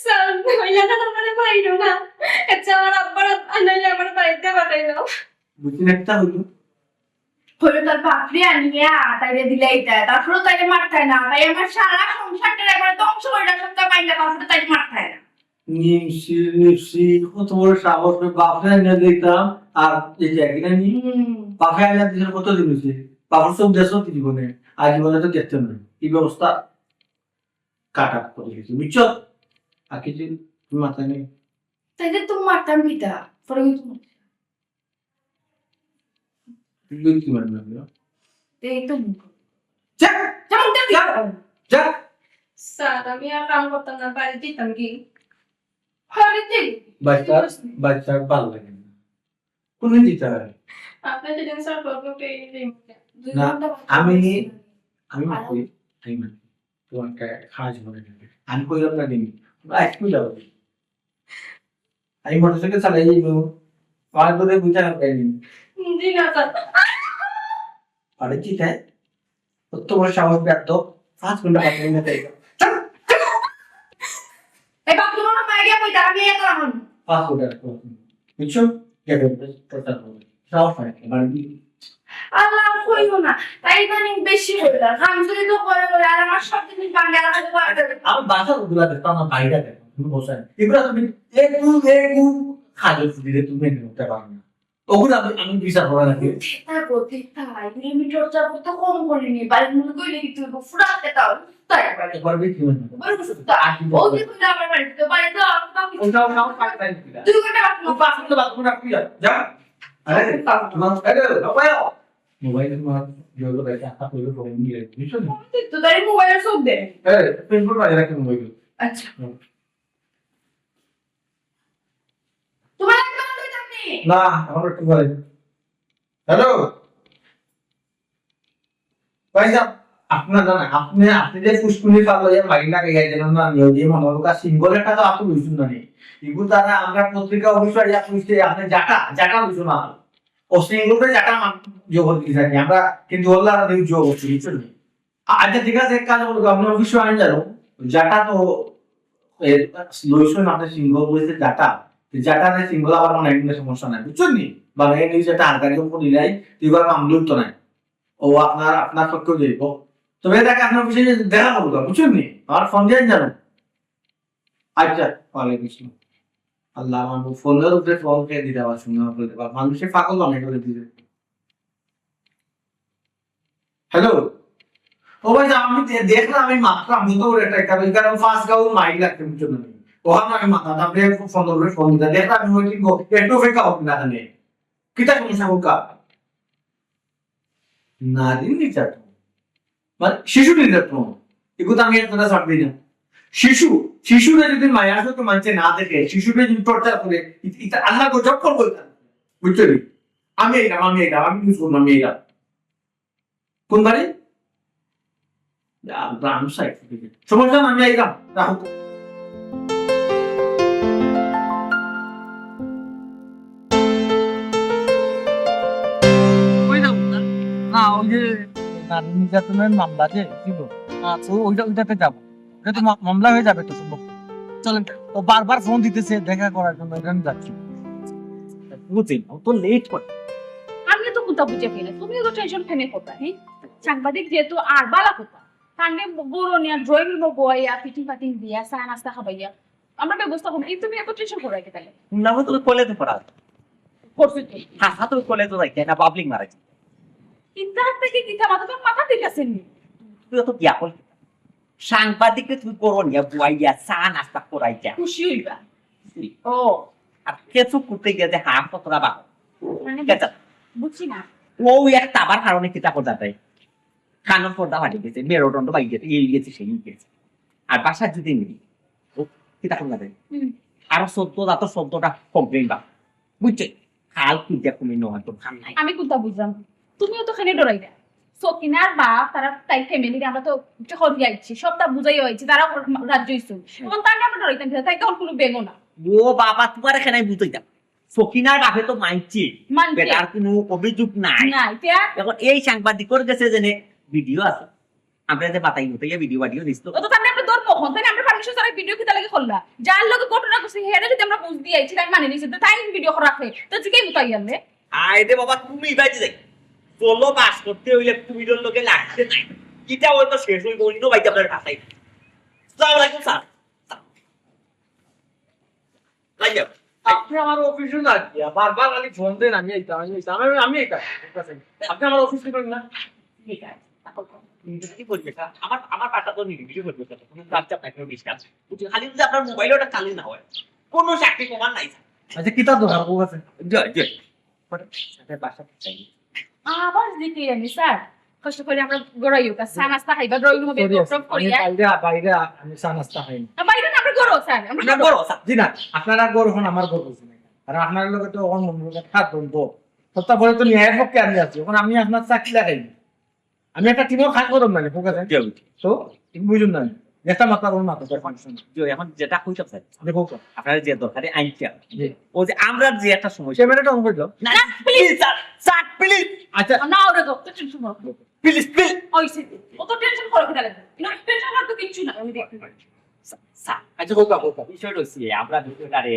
স্যার, ওই জায়গাটা আমার বাইরো না। আচ্ছা, আমার আব্বার আনাইলে আমার বাড়িতে পাঠাইলো। বুঝলি একটা হইল? হইল তার বাপরে আনিয়া তাইরে দিলাইতা, তারপরে তাইরে মারতায় না, তাই আমার সারা সংসারটা একবারে ধ্বংস করে সবটা বাইন্দা, তারপরে তাইরে মারতায় না। নিমসি, নিমসি, কত বড় সাহস, ওই বাপরে আনিয়া দিতাম, আর এই যে একদিন আমি হুম। বাপরে আনিয়া দিলে কত দিন হইছে? বাপর চোখ দেখছো কি জীবনে? আর জীবনে তো দেখতে নয়। এই ব্যবস্থা কাটা করে দিয়েছে, বুঝছো? আর কিছু মাথা নেই। তাইলে তো মারতাম কিতা? পরে কিন্তু তুই কি মারবি না? এই তো মুখ। যা, যা, যা, যা। স্যার, আমি আর কাম করতাম না, বাড়ি দিতাম কি? বাড়িতে? বাচ্চা, বাচ্চা ভালো লাগে না। কোন দিতে হয়? আপনি যদি স্যার প্রবলেম পেয়ে গেলেন। দুই না, ঘন্টা বাচ্চা আমি, বসে। আমি আর মাফ করি, আমি মাফ করি। তোমার একটা কাজ মনে নেবে। আমি কইলাম না দিন। আজকে যাও। আমি মোটরসাইকেল চালাই যাইব। পাঁচ ধরে বুঝা হবে নি। জি না, স্যার। আরে কি তাই? অত বড় সাহস ব্যর্থ। পাঁচ ঘন্টা বাথরুমে যাই। চল, চল। এই বাথরুমে আমার মায়ের গিয়ে বইতে, আমি এত রাখুন। পাঁচ ঘন্টা রাখো। বুঝছো? গেটে প্রস্তাব করবে। সাহস হয় না, বাড়ি দিয়ে। আল্লাহ কইও না। তাই ইদানিং বেশি হইল। কাম চুরি তো করে করে, আর আমার সব জিনিস ভাঙে, আর আমাকে করে দেবে। আমার বাসার ওগুলা দেখো, আমার বাইরে দেখো, তুমি বসে। এগুলা তুমি একটু, একটু কাজে দিলে তুমি মেনে নিতে পারো না। ওগুলো আমি, আমি বিচার করা লাগে। দেখতা গো, দেখতা। এগুলো আমি টর্চার করতে কম করিনি। বাড়ির মধ্যে কইলে কি তুই ফুরাতে তাও? তাই একবার। একবার বেশি মনে হয়। বড় কিছু তো আর কি বলবো? ওই যে তুই আমার বাড়িতে, বাড়িতে আর কাউকে ওটাও নাও, পাই, পাই, পাই। দুই ঘন্টা রাখবো। ও পাঁচ ঘন্টা বাথরুমে রাখবি যা। যা। আরে, তোমার, আরে, বাবা, মোবাইল তোমার, ইয়ে করে, একটা করে ফোন নিয়ে, বুঝছো না? তুই তো তাই মোবাইলে সব দে। এই, পিন কোড বাইরে রাখি মোবাইল। আচ্ছা। হুম। তোমার একদম দুই চাকরি। না, আমার একটু পরে। হ্যালো? ভাইসাব, আপনার না, না, আপনি, আপনি যে ফুসকুনি পাল লইয়া মারি না গিয়া যেন না নিয়ে দিয়ে মনে হলো, সিঙ্গল একটা তো আপনি বুঝছেন না নি। এগুলো তারা আমরা পত্রিকা অফিসে ইয়া কইছে, আপনি জাটা, জাটা বুঝছো না। ও সিঙ্গলটা জাটা মান-, জবর কি জানি, আমরা কিন্তু আল্লাহ নিউজ জবর করছি, বুঝছেন নি? আ-, আচ্ছা, ঠিক আছে, এক কাজ করবো, আপনার অফিসে আমি যাবো, জাটা তো, এ, লইছেন আপনি সিঙ্গল বলছে জাটা, তো জাটা না সিঙ্গল আবার মনে হয় কোনো সমস্যা নাই, বুঝছেন নি? বা এই নিউজ একটা আনকারি যখন নিলাই, তুই এবার মামলা উঠতো নাই। ও আপনার, আপনার পক্ষেও যাইব। তবে এটাকে আপনার অফিসে দেখা করবো, বুঝছেন নি? আমার ফোন দিয়ে জানো। আচ্ছা, ওয়ালাইকুম আসসালাম। আল্লাহ, আমার ফোনের উপরে ফোন কে দিতে পারছি না, আপনাদের বা মানুষের পাগল বানাই করে দিবে। হ্যালো, ও ভাই, আমি দে-, দেখলাম, আমি মাত্র আমি তো ওর একটা, একটা, কারণ ফার্স্ট গাউন মাইক লাগতে বুঝছো না। ওখানে আমি মাথা, তারপরে ফোন ধরবে, ফোন দিতে দেখলাম, আমি ওই ঠিক একটু অপেক্ষা হবে না এখানে। কিতা সমস্যা হোক? নারী নির্যাতন, মানে শিশু নির্যাতন, এগুলো তো আমি একটা ছাড় দিই না। শিশু, শিশুরা যদি মায়া সত্য মানছে না দেখে, শিশুরা যদি টর্চার করে, ইত-, ইতা আল্লাহ গজব করবো এটা। বুঝছো নি? আমি এটা, আমি এটা, আমি ইউজ করবো, আমি এটা। কোন বাড়ি? রাম সাইড থেকে। সমস্যা না, আমি আইলাম। রাহুল। কই যাবো? না, ওই যে নারী নির্যাতনের মামলা যে ছিল, আচ্ছা, ওইটা, ওইটাতে যাবো। এটা তো মা-, মামলা হয়ে যাবে তো সম্ভব। চলেন। ও বারবার ফোন দিতেছে দেখা করার জন্য, এটা আমি যাচ্ছি। বুঝি না, ও তো লেট করে। আমি তো কোনটা বুঝে পাই না, তুমিও তো টেনশন কেনে করতা, হ্যাঁ? সাংবাদিক যেহেতু আর বালা কথা, তার নিয়ে বড় নিয়ে ড্রয়িং রুমে বইয়া, ফিটিং ফাটিং দিয়া, চা নাস্তা খাবাইয়া, আমরা ব্যবস্থা করবো। এই তুমি এত টেনশন করো কি তাহলে? না, আমি তো কলেজে পড়া। করছি তো। হ্যাঁ, হ্যাঁ, তো কলেজে যাইতে না, পাবলিক মারা যায়। কিতা থেকে কিতা মাথা, তোর মাথা ঠিক আছে নি? তুই তো কি আকল? সাংবাদিকরে তুই করো নিয়া বুয়াইয়া চা নাস্তা করাইতা। খুশি হইবা। ও। আর কিছু করতে গিয়ে যে হাফ কতটা বাবা। মানে কেচা। বুঝছি না। ও একটা আবার কারণে কিতা করতে যায়? কানের পর্দা ফাটি গেছে, মেরুদণ্ড ভাঙি গেছে, এই গেছে, সেই গেছে। আর বাসায় যদি নিবি, ও কিতা করতে যায়? হুম। আরো চোদ্দ জাতর চোদ্দটা কমপ্লেন বা। বুঝছো? কাল তুই দেখ তুমি নয় তোর কাম নাই। আমি কোনটা বুঝলাম? তুমিও তো খালি ডরাইলা। সকিনার বাপ, তারা তাই ফ্যামিলির, আমরা তো হরিয়া আইছি, সবটা বুঝাই হয়েছে, তারা রাজ্য হইছে। এখন তার আমরা ডরাইতাম, তাই তো কোনো বেগও না। ও বাবা, তুমারে কেনে বুঝাইতাম? সকিনার বাপে তো মানছে, মানছে। বেটার কুনু অভিযোগ নাই। নাই, তে? এখন এই সাংবাদিকর গেছে যেনে ভিডিও আছে, আমরা যে বাতাই মতাইয়া ভিডিও বাডিও নিস তো। ও তো তাহলে আমরা ধরবো কখন? তাহলে আমরা পারমিশন ছাড়া ভিডিও কিতা লাগি করলা? যার লগে ঘটনা ঘটছে, হেরে যদি আমরা বুঝ দিয়ে আইছি, তাই মানে নিছে, তো তাই ভিডিও করা রাখে, তো জিগাই মতাই আনলে। আয় রে বাবা, তুমি বাইরে যাই। চলো, বাস করতে হইলে তুমি লোকে লাগতে নাই। কিতা হয়তো শেষ হইব, অন্য বাইতে আপনার বাসায়। আসসালামু আলাইকুম স্যার। যাই যাও। আপনি আমার অফিসে না গিয়া বারবার খালি ফোন দেন, "আমি আইতাম, আমি আইতাম, আমি, আমি আইতাম।" ঠিক আছে? আপনি আমার অফিস করবেন না? ঠিক আছে। কি বলবে স্যার? আমার, আমার পাশা তো নিরিবিলি বলবে স্যার। কোনো চাপ চাপ নাই, কোনো ডিস্টার্ব। বুঝলি, খালি যদি আপনার মোবাইল ওটা চালু না হয়, কোনো চাকরি প্রমাণ নাই স্যার। আচ্ছা, কিতা দরকার? ও আছে? জি, জি। স্যার, বাসা চাই। আবার দিকে আমি স্যার, কষ্ট করে আমরা গড়াই হোক, আর চা নাস্তা খাইবা, ড্রয়িং রুমে সরি, বের আমি করিয়া। বাইরে, বাইরে আমি চা নাস্তা খাই না। না, বাইরে না, আমরা গড়ো স্যার, আমরা আমরা গড়ো। গড়ো স্যার। জি না, আপনারা গড় হন, আমার গড় হইছে না। আর আপনার লগে তো এখন মনে হয় খাত বন্ধ। সপ্তাহ পরে তো ন্যায়ের পক্ষে আমি আছি, এখন আমি আপনার চাকরি লাগাই। আমি একটা টিমও খাত করব না, ঠিক আছে? জি, আমি ঠিক। তো, ঠিক বুঝুন না। যেটা মাথা ওর মাথা, তার ফাংশন। জি, এখন যেটা কইতাম স্যার, দেখো তো। আপনারা যে দরকারে আইনটা, জি। ও যে আমরা যে একটা সমস্যা। ক্যামেরাটা অন করে দাও। না, না, প্লিজ স্যার, স্যার, প্লিজ। আচ্ছা। না, ওরে তো, তো টেনশন করো। Please, please. ওই সে, ও তো টেনশন করো, কিতা লাগে? না, টেনশন করার তো কিচ্ছু না, আমি দেখি। স্যার, স্যার, আচ্ছা, হোক, হোক। বিষয়টা হচ্ছে, আমরা বিষয়টারে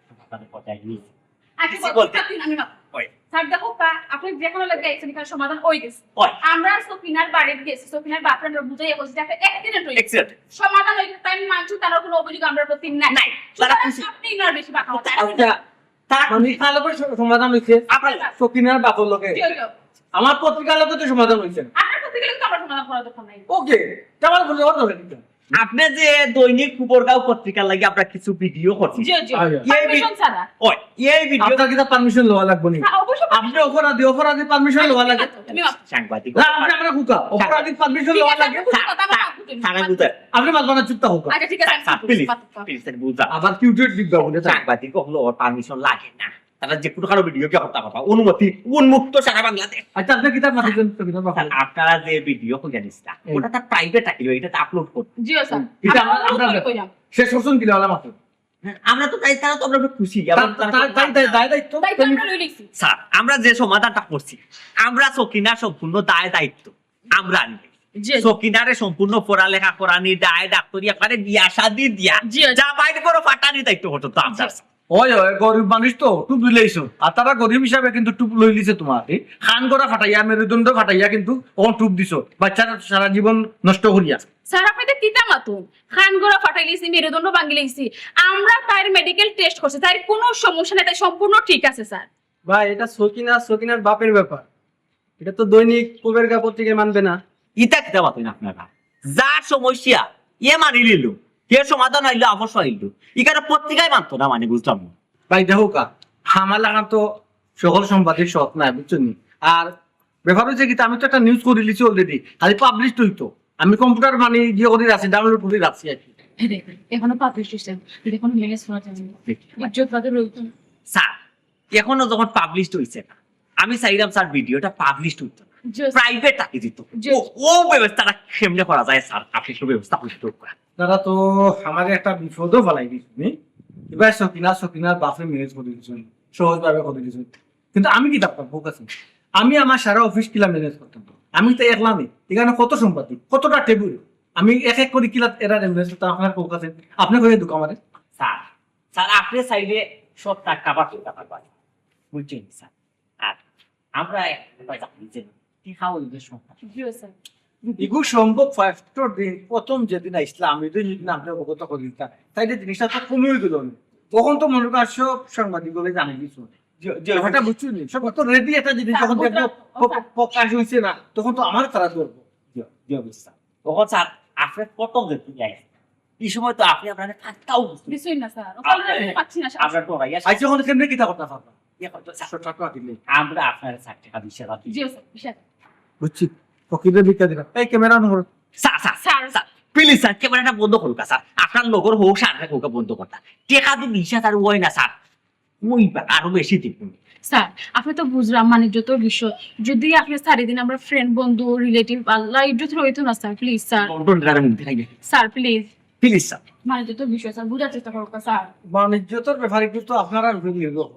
সমাধান পর্যায়ে নিয়েছি। আচ্ছা, কিছু বলতে? আপনি, আমি না। ওই। স্যার, দেখো, তা আপনি যেখানে লাগে, এখানে সমাধান হয়ে গেছে। ওই। আমরা সকিনার বাড়িতে গেছি, সকিনার বাপরে আমরা বুঝাই বলছি যে একটা অ্যাক্সিডেন্ট হয়েছে। অ্যাক্সিডেন্ট। সমাধান হয়ে গেছে, তাই মানছি, তার কোনো অভিযোগ আমরা প্রতি নাই। নাই। তারা সুতরাং খুশি। আপনি ইনার বেশি বাঁকা কথা। আচ্ছা, তার মানে কালো করে স-, সমাধান হয়েছে? আপনার সকিনার বাপর লগে? জি, জি। আমার পত্রিকার লগে তো সমাধান হয়েছে। আপনার পত্রিকার লগে তো আমার সমাধান করার দরকার নাই। ওকে, তা আমার বললে অত হয়ে গেল। আপনি যে দৈনিক কুবরগাঁও পত্রিকার লাগি আমরা কিছু ভিডিও করছি। জি, জি। আচ্ছা। এই ভি-, পারমিশন ছাড়া। ওই, এই ভিডিও আপনার কিতা পারমিশন লওয়া লাগবে নি? না, অবশ্যই। আপনি অপরাধী, অপরাধী পারমিশন লওয়া লাগে। তুমি মাফ। সাংবাদিক। না, আপনি আমরা হুকা। অপরাধী পারমিশন লওয়া লাগে। ঠিক আছে, আপনি মাফ করুন। থানা বুঝায়। আপনি মাছ বানা চুপ থাকুক। আচ্ছা, ঠিক আছে, আমি স্যার, চুপ করছি, প্লিজ, মাফ করুন। প্লিজ, স্যার, বুঝা। আবার কিউটেট দিক দাও বলে। সাংবাদিক হকলর পারমিশন লাগে না। তারা যে কোনো কারো ভিডিও কি করতে পারবা? অনুমতি উন্মুক্ত সারা বাংলাদেশ। আচ্ছা, আপনি কিতা মাতিছেন? তো কিতা স্যার, মাতিছেন? আপনারা যে ভিডিও কইয়া দিছিলা, হুম। ওটা তার প্রাইভেট রাখিল, এটা তো আপলোড করতে। জি, স্যার। এটা আমরা, আমরা আমরা, কইলাম। শেষ করছেন কিলা ওলা মাত্র? হ্যাঁ, আমরা তো তাই, তারা তো আমরা খুশি। তা-, আমরা তারা তা-, তাই, তাই, দায় দায়িত্ব? দায়িত্ব আমরা লই লিখছি। স্যার, আমরা যে সমাধানটা করছি, আমরা সকিনার সম্পূর্ণ দায় দায়িত্ব আমরা আনি। জি। সকিনারে সম্পূর্ণ পড়ালেখা করানি, দায় ডাক্তারি, একবারে বিয়া শাদি দিয়া, জি, জি। যা বাইরে করো ফাটানি দায়িত্ব পর্যন্ত আমরা। জি। ওই, ওই, গরিব মানুষ তো, টুপ দিলেইছো। আর তারা গরিব হিসাবে কিন্তু টুপ লইলিছে তোমার। এই খান করা ফাটাইয়া, মেরুদণ্ড ফাটাইয়া কিন্তু ওখান টুপ দিছো। বাচ্চার সারা জীবন নষ্ট করিয়া। স্যার, আপনি তো কিতা মাতুন? খান গোড়া ফাটাই লিছি, মেরুদণ্ড ভাঙি লিছি। আমরা তার মেডিকেল টেস্ট করছি, তার কোনো সমস্যা নাই, তাই সম্পূর্ণ ঠিক আছে, স্যার। ভাই, এটা সকিনা, সকিনার বাপের ব্যাপার। এটা তো দৈনিক কুবেরগা পত্রিকায় মানবে না। ইতা কিতা মাতুন আপনারা? যার সমস্যা, এ মানি লিল, এর সমাধান হইল, অবশ্য হইল। এখানে পত্রিকায় মানতো না, মানে, বুঝলাম না। ভাই, দেখো কা, আমার লাগান তো সকল সম্পাদক সৎ নাই, বুঝছো নি? আর ব্যাপার হচ্ছে কি, আমি তো একটা নিউজ করে দিছি অলরেডি, খালি পাবলিশ হইতো। আমি কম্পিউটার মানে ইয়ে করে রাখছি, ডাউনলোড করে রাখছি আর কি। এই দেখুন, এখনো পাবলিশ হইছে না, এখনো মেসেজ করা যায়নি। ইজ্জত বাদে রইতো না। স্যার, এখনো যখন পাবলিশ হইছে না, আমি চাইলাম স্যার ভিডিওটা পাবলিশ হইতো না, জি, স্যার। প্রাইভেট রাখি দিত। জি। ও, ও ব্যবস্থাটা কেমনে করা যায় স্যার? আপনি একটু ব্যবস্থা করে দিতে পারেন। তারা তো আমারে একটা বিপদও ফালাই দিছইন, নি? এবার সকিনা, সকিনার বাপরে ম্যানেজ করে দিছইন, সহজভাবে করে দিছইন। কিন্তু আমি কিতা করতাম, ফোকাস নেই। আমি আমার সারা অফিস কিলা ম্যানেজ করতাম। আমি তো একলা নেই, এখানে কত সম্পত্তি, কতটা টেবিল, আমি এক এক করে কিলা এরা ম্যানেজ করতাম। আপনার ফোকাস নেই, আপনি কইয়া দুঃখ আমারে। স্যার, স্যার, আপনি চাইলে সব টাকা কাভার করতে পারবেন, বুঝছেন স্যার? আর আমরা একটা জানি যে টেকা অইলে সম্পদ। জি, স্যার। এগু সম্ভব ফার্স্ট দিন, প্রথম যেদিন আইসলাম, ওই দিন যদি আপনি অবগত করে দিতাম, তাইলে জিনিসটা তো কমে গেল। তখন তো মনে কর সব সাংবাদিক বলে জানিয়ে দিত। জি, জি, ব্যাপারটা বুঝছো নি? সব তো রেডি একটা জিনিস, স্যার, যখন ওটা, দেখবো ওটা। প-, প্রকাশ হইছে না, তখন তো আমার তারা ধরবো। জি, জি, বুঝছি, স্যার। তখন স্যার, আপনি প্রথম যে তুমি আইসলেন, এই সময় তো আপনি আপনার ফাঁকটাও বুঝতে কিছুই না, স্যার। ওখানে আপনি আমি পাচ্ছি না, স্যার। আমরা তো ভাইয়া আচ্ছা, ওখানে কেমনে কিতা করতে পারবো? ইয়ে করতো, স্যার। একশো টাকা দিলে। আমরা আপনার ষাট টাকা, বিশ হাজার দিই। জি, স্যার, বিশ হাজার। বুঝছি। ফকিরের ভিক্ষা দিলাম। এই ক্যামেরা অন করো। Sir, sir, sir. Sir, sir, please sir, ক্যামেরাটা বন্ধ করুক স্যার। আপনার লগর হোক, স্যার, হোক বন্ধ করতা। টেকা তো বিশ হাজার হয় না স্যার। ওই বা-, আরো বেশি দিব। স্যার, আপনি তো বুঝলাম, মানে, যত বিষয়, যদি আপনি চারি দিন আমরা ফ্রেন্ড, বন্ধু, রিলেটিভ, আল্লাহ, ইজ্জত রইতো না স্যার, প্লিজ স্যার। বন্ধন কারণ দেখাই দে। Sir, please. Please sir. মান ইজ্জতর বিষয় স্যার, বুঝার চেষ্টা করো স্যার। মান ইজ্জতর ব্যাপারে কিন্তু আপনারা নির্ভর।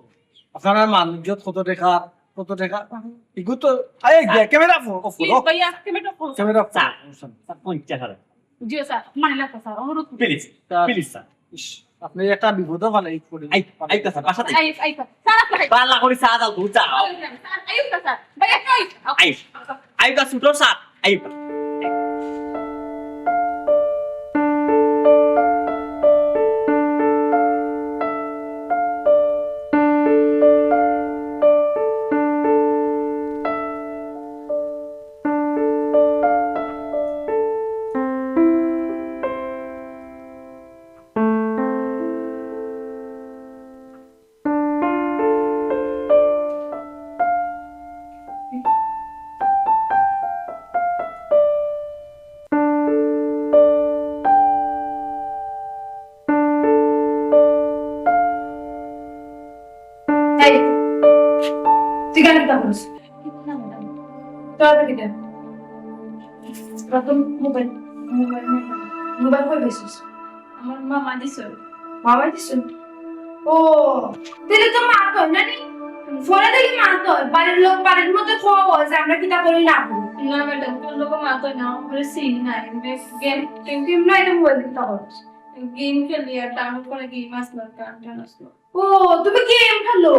আপনারা মান ইজ্জত কত টাকা, কত টাকা, এগুলো তো, এই যে ক্যামেরা অফ, অফ প্লিজ করো। ভাইয়া, ক্যামেরা অফ করো। ক্যামেরা অফ করো, স্যার। সমস্যা নেই। স্যার, পঞ্চাশ হাজার। জি স্যার, মানি লাগবে স্যার, অনুরোধ করি। Please, sir. Please sir. ইস, আপনি একটা বিপদে ফেলাই পড়ি। আই, আই তো স্যার, বাসাত আই। আই, আই স্যার। স্যার, আপনি বালা করি চা দাও, দুধ চা দাও। স্যার, আই তো স্যার। ভাইয়া, আই। আই। আই তো ছোট স্যার, আই। এই, তুই কেন কিতা করস? তোরা তো কিতা? প্রথম মোবাইল, মোবাইল, মোবাইল কই পাইছস? আমার মামা দিছে। মামা দিছে? ও, তাইলে তো মা তো না নি? ফোনে দেখি মা তো, বাড়ির লোক, বাড়ির মধ্যে খোয়া হয় যে আমরা কিতা করি না করি। না ম্যাডাম, কোন লোক মা তো না, আমরা চিনি না, এমনি গেম টেম। তুই না এটা মোবাইল কিতা করস? গেম খেলি আর ডাউনলোড করে গেম আসলো, গান টান আসলো। ও, তুমি গেম খেলো?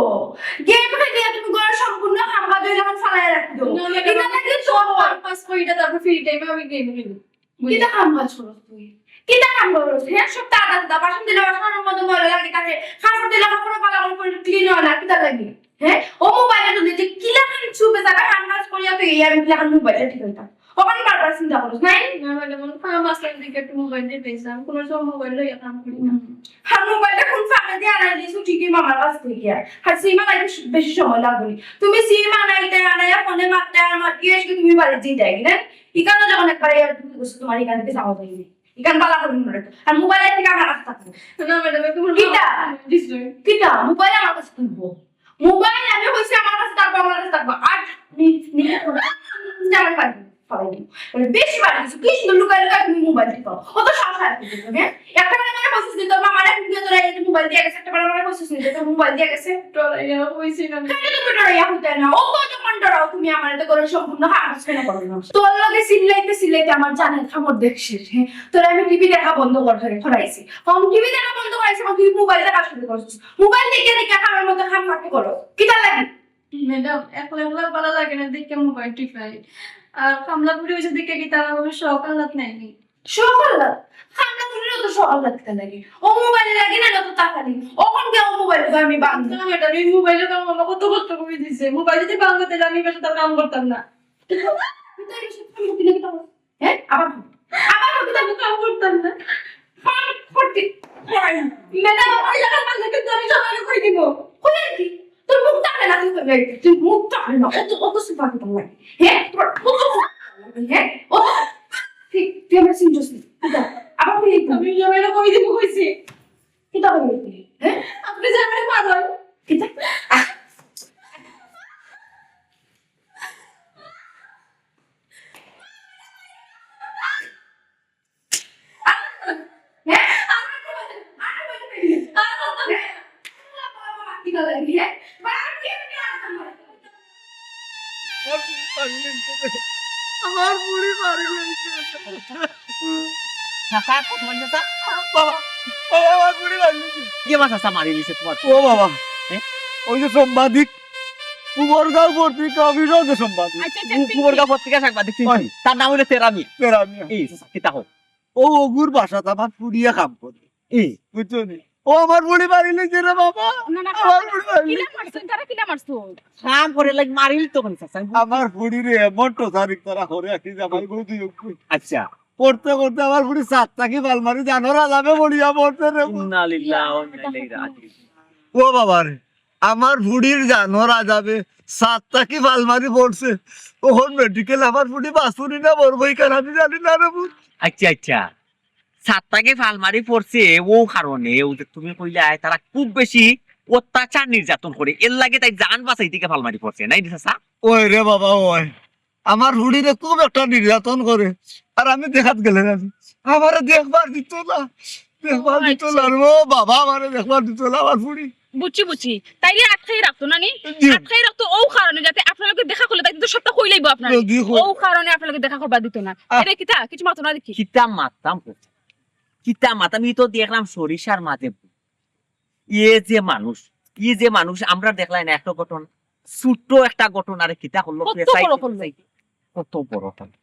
গেম খেলিয়া তুমি ঘরর সম্পূর্ণ কাম কাজ অইলে এখন ফালাইয়া রাখি দেও। না, না, এটা না, না, লাগে না, তো টাইম পাস করি, এটা তারপর ফ্রি টাইমে আমি গেম খেলি। কিতা কাম কাজ করস তুই? কিতা কাম করস? হ্যাঁ, সব তাড়া তাড়া, বাসন দিলে বাসনের মধ্যে ময়লা লাগি থাকে, কাপড় দিলে কাপড় ভালা করি ক্লিন হয় না, কিতা লাগি? হ্যাঁ, ও মোবাইলে তো দেখি কিলা খালি চুপে যাবে, কাম কাজ করিয়া তুই এই আমি কিলা খালি মোবাইলে ঠিক হইতাম। ওখানে বারবার চিন্তা করস, নাই? না, ম্যাডাম, আমি কাম আসলে দেখে একটু মোবাইল দিয়ে পেয়েছিলাম, কোনো সময় মোবাইল লইয়া কাম করি না। আর মোবাইলটা কোন ফাঁকে দিয়ে আনাই দিয়েছো ঠিকই মামার কাছ থেকে। আর সিম আনাইতে বেশি সময় লাগবে না। তুমি সিম আনাইতে আনাইয়া ফোনে মারতে আর মারতে আজকে তুমি বাড়ি দিয়ে যাই না? এখানে যখন একবার এয়ার ঢুকে গেছো, তোমার এখান থেকে যাওয়া যায়নি। এখান বালা করে মনে রাখো। আর মোবাইল থেকে আমার কাছে থাকবে। না, ম্যাডাম, একটু কিতা? ডিসপ্লে। কিতা? মোবাইল আমার কাছে তুলবো। মোবাইল আমি কইছি আমার কাছে থাকবো, আমার কাছে থাকবো। আর নি-, নি-, আমার বাড়ি, সবাই দিন। মানে বেশি বাড়ি গেছে। কি সুন্দর লুকায় লুকায় তুমি মোবাইল টিপাও। অত সাহস হয় কোথা থেকে, হ্যাঁ? একটা বার আমারে কইছিস যে তোর মামারে ফোন দিয়ে তোরা এই যে মোবাইল দিয়ে গেছে, একটা বার আমারে কইছিস যে তোর মোবাইল দিয়ে গেছে। ডরাইয়া কইছি না। কেন তুমি ডরাইয়া হইতে না? ও তো যখন ডরাও তুমি আমারে তো করে সম্পূর্ণ হারাস কেন করো না? তোর লগে চিল্লাইতে চিল্লাইতে আমার জানের কামড় দেখছিস, হ্যাঁ? তোর আমি টিভি দেখা বন্ধ করে ধরে করাইছি। কম টিভি দেখা বন্ধ করাইছি, এখন তুই মোবাইল দেখা শুরু করছিস। মোবাইল দেখে দেখে আমার মতো খাম ফাঁকি করো। কিতা লাগে? ম্যাডাম, একলা একলা ভালা লাগে না, দেখে মোবাইল টিপাই। আর কামলা বুড়ি হইছে দেখে কি তারা কোনো শখ আহ্লাদ নাইনি? শখ আহ্লাদ? কামলা বুড়িরও তো শখ আহ্লাদ কিতা লাগে? ও মোবাইলে লাগে না, না তো তাকালি। ওখান গিয়া ও মোবাইল আমি বান্ধব। না, ম্যাডাম, এই মোবাইলের কাম আমার কত কষ্ট করে দিছে। মোবাইল যদি বান্ধব, তাহলে আমি বেশি তার কাম করতাম না। হ্যাঁ? আবার, আবার আমি তো কাম করতাম না। কাম করতে, ম্যাডাম, আমার এলাকার মাঝে কিন্তু আমি সবাইকে কই দিব। কই আর কি? তোর মুখ তাকে না, তুই করবে। তুই মুখ তাকে না, অত, অত সুপার দিতাম না। হ্যাঁ? তোর অত সুপার দিতাম না, হ্যাঁ? অত, তুই, তুই আমার সিনজোস নি। কিতা? আবার কই দিব? আমি সবাইকে কই দিব কইছি। কিতা কই দিব? হ্যাঁ? আপনি যে আমারে মারবেন। কিতা? আহ! আমার বুড়ি মারি গেছে। চাচা, কত মারি চাচা? বাবা, বাবা, আমার বুড়ি মারি গেছে। কে বা চাচা মারি দিছে তোমার? ও বাবা, হ্যাঁ? ওই যে সাংবাদিক, কুমারগাঁও পত্রিকা অফিসর যে সাংবাদিক। আচ্ছা, আচ্ছা, কু-, কুমারগাঁও পত্রিকা সাংবাদিক চিনছি। ওই। তার নাম হইলো তেরা মিয়া। তেরা মিয়া। এই, চাচা, কিতা হোক? ও অগুর বাসাত আমার ফুড়িয়ে কাম করে। এই। বুঝছো নি? ও আমার ফুড়ি মারি লইছে রে বাবা। না, না, আমার ফুড়ি মারি কিলা লইছে। মারছইন? তারা কিলা মারছইন? কাম করে লাইক মারিল তো কোন চাচা? আমার ফুড়ি রে, এমন তো জানি তারা করে, আর কি জামাই বউ দুই অগুই। আচ্ছা। করতে করতে আমার ফুড়ি সাত থাকি ফাল মারি জানোর আজাবে পড়িয়া পড়ছে রে। ইন্না লিল্লাহি ওয়া ইন্না ইলাইহি রাজিউন। ও বাবা রে, আমার ফুড়ির জানোর আজাবে সাত থাকি ফাল মারি পড়ছে। ওখন মেডিকেল আমার ফুড়ি বাঁচবো নি না মরবো, ইখান আমি জানি না রে পুত। আচ্ছা, আচ্ছা। সাত থাকি ফাল মারি পড়ছে, ও কারণে, ও যে তুমি কইলায়, তারা খুব বেশি অত্যাচার নির্যাতন করে, এর লাগি তাই জান বাঁচাইতে গিয়া ফাল মারি পড়ছে, নাই নি চাচা? ওই রে বাবা, ওই। আমার ফুড়িরে খুব একটা নির্যাতন করে, আর আমি দেখাত গেলে না, আমারে দেখবার দিত না। দেখবার দিত না রে বাবা, আমারে দেখবার দিত না আমার ফুড়ি। বুঝছি, বুঝছি। তাইলে আটকাই রাখতো না নি? জি। আটকাই রাখতো ও কারণে, যাতে আপনার লগে দেখা করলে তাই তো সবটা কইলাইবো আপনার। যদি কই- ও কারণে আপনার লগে দেখা করবার দিত না। আহ। এটা কিতা? কিছু মাতো না দেখি। কিতা মাততাম? কিতা মাততাম? ই তো দেখলাম সরিষার মাঝে। ইয়ে যে মানুষ, ই যে মানুষ, আমরা দেখলাই না একটা ঘটনা, ছোট্ট একটা ঘটনারে কিতা করলো, কত পেঁচাই বড় করলো। পেঁচাই, কত বড় করলো।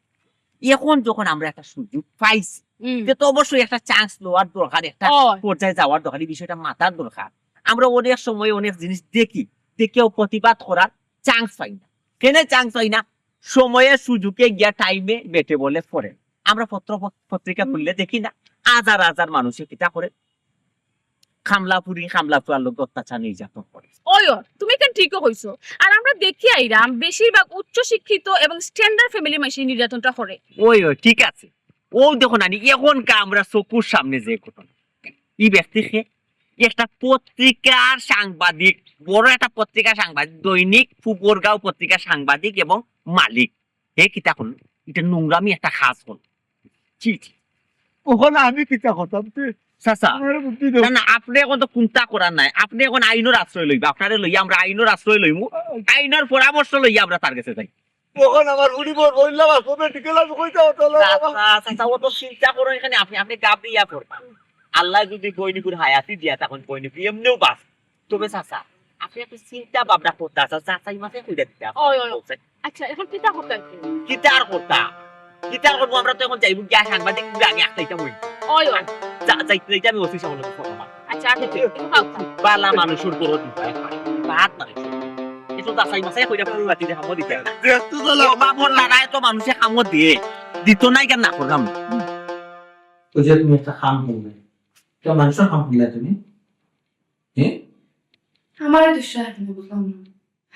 এখন যখন আমরা একটা সুযোগ পাইছি, হুম। তে তো অবশ্যই একটা chance লওয়ার দরকার, একটা অয়। পর্যায়ে যাওয়ার দরকার, এই বিষয়টা মাতার দরকার। আমরা অনেক সময় অনেক জিনিস দেখি, দেখেও প্রতিবাদ করার chance পাই না। কেনে chance পাই না? সময়ে সুযোগে গিয়া টাইমে বেটে বলে পড়ে। আমরা পত্র পত্রিকা হুম। খুললে দেখি না, হাজার হাজার মানুষে কিতা করে, কামলাপুরি, কামলাপুয়ার লোক অত্যাচার নির্যাতন করে। ওই, ও, তুমি কেন ঠিকই কইছো। আর আমরা দেখি আইরাম, বেশিরভাগ উচ্চ শিক্ষিত এবং standard family মানুষই নির্যাতনটা করে। ওই, ওই, ঠিক আছে। ও দেখো নানি, এখনকার আমরা চকুর সামনে যে ঘটনা, এই ব্যক্তিকে একটা পত্রিকার সাংবাদিক, বড় একটা পত্রিকার সাংবাদিক, দৈনিক ফুবরগাঁও পত্রিকার সাংবাদিক এবং মালিক, হে কিতা করলো? এটা নোংরামি একটা কাজ করলো। ছি, ছি। ওখানে আমি কিতা করতাম? তুই চাচা, আমারে বুদ্ধি দেও। না, না, আপনি এখন তো কুন্তা করার নাই, আপনি এখন আইনর আশ্রয় লইবা, আপনারে লইয়া আমরা আইনর আশ্রয় লইমু, আইনর পরামর্শ লইয়া আমরা তার গেছে যাই। ওখানে আমার উড়ি বল বললাম, আসবো মেডিকেল, আমি কইতে হতো না, বাবা। চাচা, চাচা, ও তো চিন্তা করো এখানে, আপনি, আপনি গাবড়িয়া করবা। আল্লাহ যদি বইনিকুর হায়াতি দিয়া, তখন বইনিকু এমনিও বাঁচ। তবে চাচা, আপনি একটু চিন্তা ভাবনা করতে আসা, চাচাই মাসে কইরা দিতে আসা। ওই, ওই, ওই। আচ্ছা, এখন কিতা করতে আর কি? কিতা আর করতা? কিতা আর করবো? আমরা তো এখন যাইবো গিয়া সাংবাদিক বিভাগে আটকাইতাম ওই। ওই, ওই। যা-, যাইতে যাইতে আমি ওসি সাহেবের লগে ফটো মার। আচ্ছা, আচ্ছা, ঠিক আছে। বালা মানুষের বড় দিন। বাদ মানুষ। একটু চাচাই মাসে কইরা পুরো রাতি যে হামো দিতে। দেখতে তো ও বাবুর লড়াই তো মানুষে হামো দিয়ে। দিত নাই কেন না করলাম? ওই যে তুমি একটা কাম করলে, একটা মানুষের কাম করলে তুমি, হ্যাঁ? আমারে দুসরা হাতে বুঝলাম না।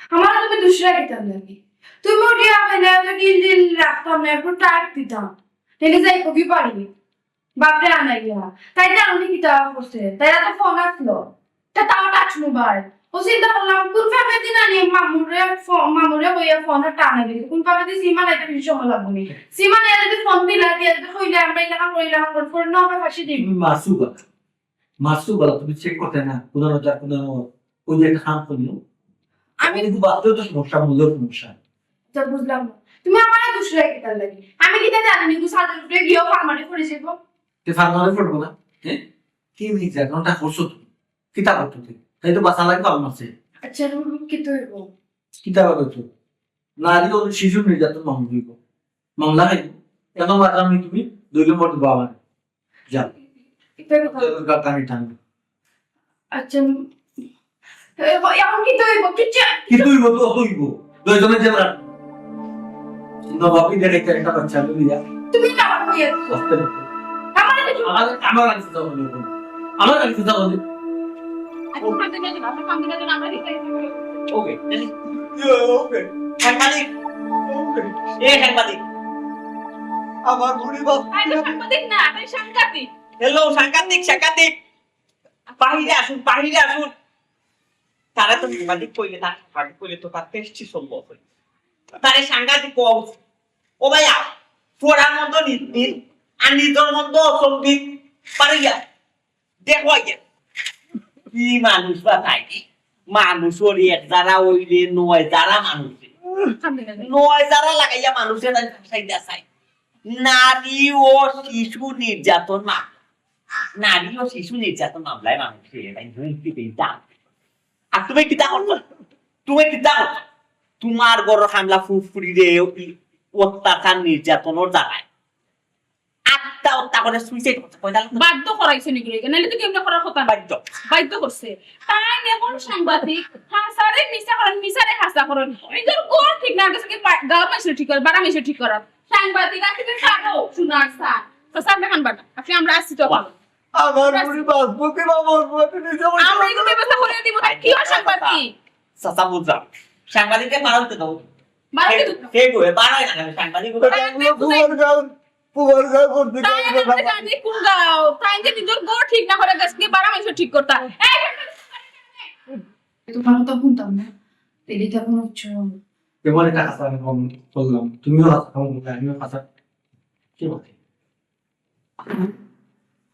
আমারে তুমি দুসরা কিতার লাগি? তুমি উঠিয়া কইলে তো ডিল ডিল রাখতাম না, একটু টাইট দিতাম। তাইলে যাই কবি পারি। বাপরে আনাইয়া। তাই যে আমি কিতা করছে? তাই তো ফোন আসলো। তা তাও টাচ মোবাইল। ও চিন্তা করলাম, কোন ফাঁকে দিন আনি মামুরে ফো-, মামুরে কইয়া ফোন আর টানা দিল। কোন ফাঁকে দিন সিম আনাইতে বেশি সময় লাগবো নি। সিম আনাইয়া যদি ফোন দিলা, দিয়া যদি কইলে আমরা এলাকা করি, এলাকা করি, ফোন না আমরা ফাঁসি দিই। তুমি মাসু কথা। মাসু বলা, তুমি চেক করতে না, কোন রোজা, কোন ওই যে একটা কাম করলো। আমি আমি কিন্তু বাপরেও তো সমস্যা, মূল্য সমস্যা। আচ্ছা, বুঝলাম না। তুমি আমারে দুসরা কিতার লাগি? আমি কিতা জানি নি, সাদের উপরে গিয়েও ফার্মারে পড়ে যাবো। তে ফার্মারে পড়বো না? হ্যাঁ? কি নির্যাতনটা করছো তুমি? কিতা করতো তুই? তাই তো বাসা লাগে ফার্মাসে। আচ্ছা, এখন কিতা হইব? কিতা করতো তুই? নারী ও শিশু নির্যাতন মামলা হইব। মামলা হইব। এখন আসামি তুমি দুই নম্বর দিবা আমার। যা। এটা কথা। তোর গাটা আমি টানবো। আচ্ছা, এ, এখন কিতা হইব? কিচ্ছু। কিতা হইব? তো অত হইব। দুইজনে যে রাখ। নবাবই দেখে একটা, একটা বাচ্চা আমি নিয়ে। তুমি না আমার কইয়া। আস্তে না। আমার কিছু আমার, আমার আগে যাও বলে। আমার আগে যাও বলে। আচ্ছা, কান্দে না, কান্দে না, আমরা ঠিক আছে। ওকে। ইয়ে, ওকে। সাংবাদিক। ওকে। এ সাংবাদিক। আমার বুড়ি বাপ। আরে সাংবাদিক না, আরে সাংঘাতিক। হ্যালো, সাংঘাতিক, সাংঘাতিক। বাহিরে আসুন, বাহিরে আসুন। তারা তো সাংবাদিক কইলে, তারা সাংবাদিক কইলে তো তার টেস্টি সম্ভব হয়। তারে সাংঘাতিক কওয়া উচিত। ও ভাইয়া, তোরা মন্দ নির্দিন, আর নিজের মন্দ অসম্বিত। পারে গিয়া। দেখো আগে। কি মানুষ বা তাই কি? মানুষ ওর এক যারা হইলে নয় যারা মানুষ। নয় যারা লাগাইয়া মানুষের তাই ফাঁসাই দেয় চাই। নারী ও শিশু নির্যাতন মামলা। নারী ও শিশু নির্যাতন মামলায় মানুষ হয়ে যায়, হুমকি পেয়ে যান। আর তুমি কিতা করছো? তুমি কিতা করছো? তোমার ঘরর কামলা ফুফুরি রে, অত্যাচার নির্যাতনর জ্বালায়। আত্মহত্যা করে সুইসাইড করছে, কয়টা লোক? বাধ্য করাইছে নি গিয়ে, নাহলে তো কেমনে করার কথা না। বাধ্য। বাধ্য করছে। তাই এখন সাংবাদিক, হাসারে মিছা করেন, মিছারে হাসা করেন। এই তোর ঘর ঠিক না, গেছে কি পা-, গাঁও মাইসে ঠিক করে, বাড়া মাইসে ঠিক করার। সাংবাদিক আছে কি পারো, শোনার স্যার। তো স্যার দেখান বানা, আপনি আমরা আসছি তো এখন। আমার বুড়ি বাঁচবো কি বা মরবো, আপনি নিজে বলতে আমরা কিন্তু ব্যবস্থা করে দিব, কি হয় সাংবাদিক? চাচা বুঝলাম। সাংবাদিককে বাড়াতে দাও। বাড়াতে কে, দাও। কে করে? বাড়ায় না কেন? সাংবাদিক তাই আমরা বুঝাই। কুমার গাঁও, কুমার গাঁও করতে তাই গাঁও আমরা কথা। জানি কোন গাঁও। তাই যে নিজের ঘর ঠিক না করে গেছে কি বাড়া মাইসে ঠিক করতা। এই তোমার কথা শুনতাম না। এদিকে এখন হচ্ছে। তোমার একটা কথা আমি কম বললাম, তুমিও কথা কম বললে, আমিও কথা। কি বলে?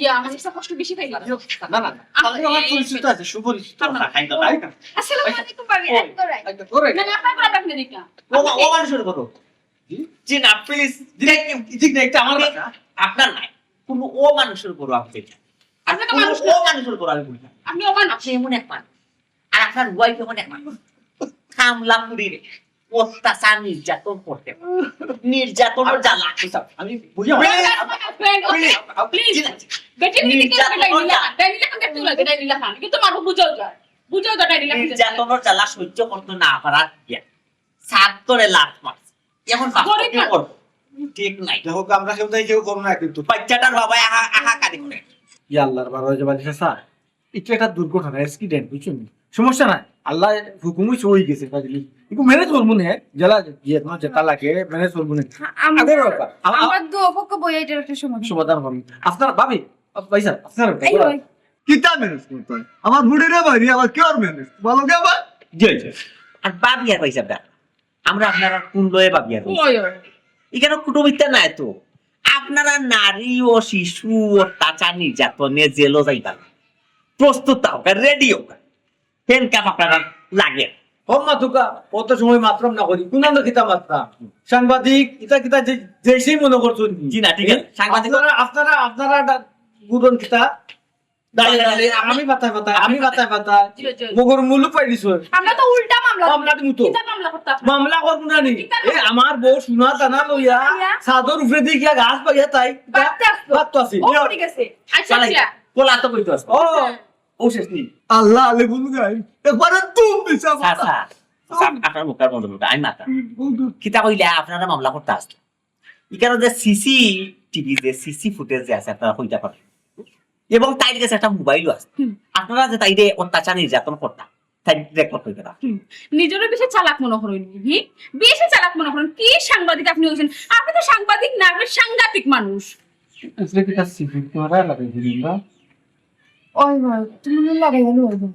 ইয়া, হানিফ স্যার কষ্ট বেশি পাইলা। না, না, না। তাহলে আমার পরিচিত আছে, সুপরিচিত। আসসালামু আলাইকুম ভাবি। ওই, একটু রাইট। একটা করে। না, না, আপনার বড় আপনি দেখলাম। ও মা-, ও মানুষের করো। জি না, প্লিজ। ঠিক না, এটা আমার কথা। আপনার নাই। কোনো ও মানুষের করো আপনি এটা। আপনি তো কোনো মানুষ ও না। মানুষের করো আমি বলি না। আপনি ও মানুষ। আপনি এমন এক মানুষ। আর আপনার ওয়াইফ এমন এক মানুষ। কামলা পুরি রে। অত্যাচার নির্যাতন করতে। নির্যাতনর জ্বালা। আমি বুঝা Please, please, please, please. বেটি নিয়ে দেখতে নির্যাতন লাগে, ডাইনি করতা। লাখান, ডাইনি লাখান দেখতে লাগে, ডাইনি লাখান। কিন্তু মারবো বুঝাও যায়। বুঝাও যায়, ডাইনি লাখান দেখতে লাগে। নির্যাতনর জ্বালা সহ্য করতে না পারার গিয়া। সাত করে লাত মারছে। এখন বাপ গরিব কি মানুষ। করবো? ঠিক নাই। দেখো, আমরা কেউ তাই কেউ কম না কিন্তু। বাচ্চাটার বাবায় আহা-, হাহাকারি করে। ইয়া আল্লাহর বারো যে বালি চাচা, এটা একটা দুর্ঘটনা, অ্যাক্সিডেন্ট, বুঝছেন? সমস্যা নাই, আল্লাহ হুকুম হইছে, হয়ে গেছে, বুঝলি? একটু ম্যানেজ করবো নে, জেলা গিয়ে তোমার যেটা লাগে ম্যানেজ করবো নে। আমরা আগে ব্যাপার, আ-, আ-, আমরা দুই পক্ষ বইয়া এটার একটা সমাধান। সমাধান করবো। আপনার ভাবি, ভাই স্যার, আপনার এই ওই, কিতা ম্যানেজ করতে হয়? আমার বুড়িরে বাইরে আবার কেউ আর ম্যানেজ? বলো কে আবার? জি, জি। আর বাবিয়ার পয়সা দেন। আমরা আপনারা কোন লয়ে বাবিয়ার পয়সা? ওই, ওই। এখানে কুটুমিতা নাই তো। আপনারা নারী ও শিশু অত্যাচার নির্যাতনে জেলও যাইবা না। প্রস্তুত থাকো, রেডি হোক। হ্যান্ডকাফ আপনারা লাগে। হম মাতুকা, অত সময় মাতরাম না করি, কোন আনন্দ কিতা মাতরাম? সাংবাদিক, ইতা কিতা যে, যে সেই মনে করছেন। জি না, ঠিক আছে। সাংবাদিক আপনারা, আপনারা, আপনারা একটা গুরন কিতা? দাঁড়িয়ে, দাঁড়িয়ে, আমি বাতায় বাতায়, আমি বাতায় বাতায়। জি, জি। মগর মুলুক পাই দিছো। আমরা তো উল্টা মামলা মামলা দিমু তো। কিতা মামলা করতে আপনার? মামলা করবো না নি? কিতা এ, আমার বউ সোনা দানা লইয়া, লইয়া। ছাদর উপরে দিয়ে গিয়া গাছ পাইয়া তাই, বাড়তে আসতো। বাড়তে আসি। ও পড়ে গেছে। আচ্ছা, আচ্ছা। কোলা তো কইতো আসতো। ও, ও শেষ নি। আল্লাহ আলে ভুল গাই, একবারে তুম বিচা। চাচা, চাচা, আপনার মুখ আর বন্ধ করুন, আমি মাথা। কিতা কইলে আপনারা মামলা করতে আসতো। এখানে যে সিসি টিভি, যে সিসি ফুটেজ যে আছে, আপনারা কইতা পারেন। এবং তাইর কাছে একটা মোবাইলও আছে। হুম। আপনারা যে তাইরে অত্যাচার নির্যাতন করতা, তাই রেকর্ড করতে না। নিজেরও বেশি চালাক মনে করেন, হি? বেশি চালাক মনে করেন। কি সাংবাদিক আপনি হইছেন? আপনি তো সাংবাদিক না, আপনি সাংঘাতিক মানুষ। আসলে কি তার সিভিক ক্যামেরা লাগাই দিলি না? ওই ভাই, তুমি লাগাই গেল ওই ভাই।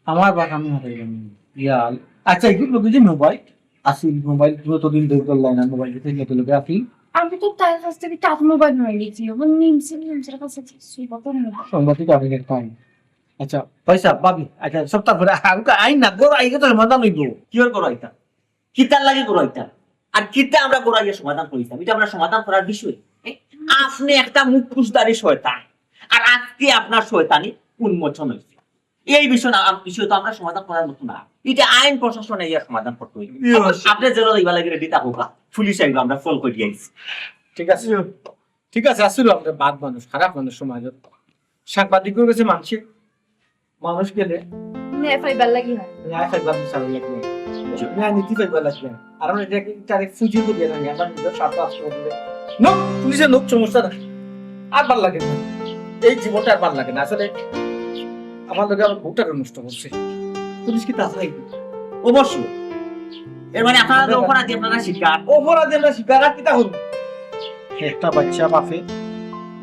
আমার বাঘ আমি হারাই গেলাম। ইয়াল। আচ্ছা, এগুলো লোকে যে মোবাইল আসিল, মোবাইল পুরো তো দিন দৌড় করলাই না, মোবাইল থেকে নতুন লোকে আসিল। আমি তো তার কাছ থেকে টাচ মোবাইল নিয়ে গেছি, ওখানে নিমসে নিমসের কাছে গেছি, বাবা মোবাইল। সাংবাদিক আমি একটা আইন। আচ্ছা, পয়সা পাবি। আচ্ছা, সপ্তাহ পরে আমাকে আইন না, গরু আইকে তো সমাধান হইব। কি ওর করো এটা? কিতার লাগে করো এটা? আর কিতা আমরা করো আইয়া সমাধান করিতাম? এটা আমরা সমাধান করার বিষয়। এ, আপনি একটা মুখোশধারী শয়তান, আর আজকে আপনার শয়তানি উন্মোচন হয়েছে। এই বিষয় না, আম-, বিষয় তো আমরা সমাধান করার মতো না। এটা আইন প্রশাসনে ইয়া সমাধান করতে হইবে। জি, অবশ্যই। আপনি জেলা ইবা লাগে রেডি থাকুক, পুলিশ আইব, আমরা ফোন করি আইছি। ঠিক আছে, ঠিক আছে, আসলে আমরা বাদ মানুষ, খারাপ মানুষ সমাজত। সাংবাদিকর কাছে মানছে, মানুষ গেলে নে ফাইবার লাগি হয়। ন্যায় পাইবার বিচার লাগে, ন্যায় নীতি পাইবার লাগে। আর আমরা এটা কি তারে ফুজি করি না, আমরা নিজের স্বার্থ আশ্রয় দিলে। নোক, পুলিশে নোক, সমস্যা না। আর ভালা লাগে না, এই জীবনটা আর ভালা লাগে না। আসলে আমার লোকে আমার বউটাকে নষ্ট করছে। পুলিশ কি তা চাই? অবশ্যই। এর মানে আপনারা তো অপরাধী, আপনারা শিকার। অপরাধী আমরা শিকার, আর কিতা করবো? একটা বাচ্চা বাপে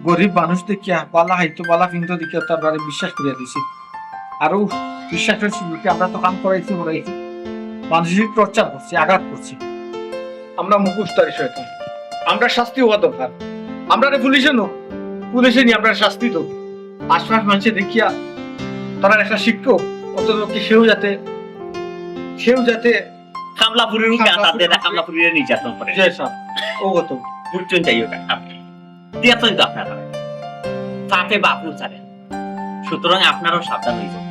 গরিব মানুষ দেখিয়া, বালা খাইতো, বালা ফিনতো দেখিয়া তার বাড়ি বিশ্বাস করিয়া দিছে। আর ও বিশ্বাসের সুযোগে আমরা তো কাম করাইছি, করাইছি, মানসিক টর্চার করছি, আঘাত করছি। আমরা মুখোশধারী শয়তান, আমরা শাস্তি হওয়া দরকার। আমরা রে পুলিশে নো, পুলিশে নিয়ে আমরা শাস্তি দেব। আশপাশ মানুষে দেখিয়া তারা একটা শিক্ষক, অত লোককে সেও যাতে কেউ যাতে কামলাপুরীর মুখে আতাত দেয় না, কামলাপুরীরে নির্যাতন করে। জি স্যার, ও কত বুঝছইন? যাই হোক, আপনি দেখছইন তো আপনারা, পাপে বাপও ছাড়ে। সুতরাং আপনারাও সাবধান হইবেন।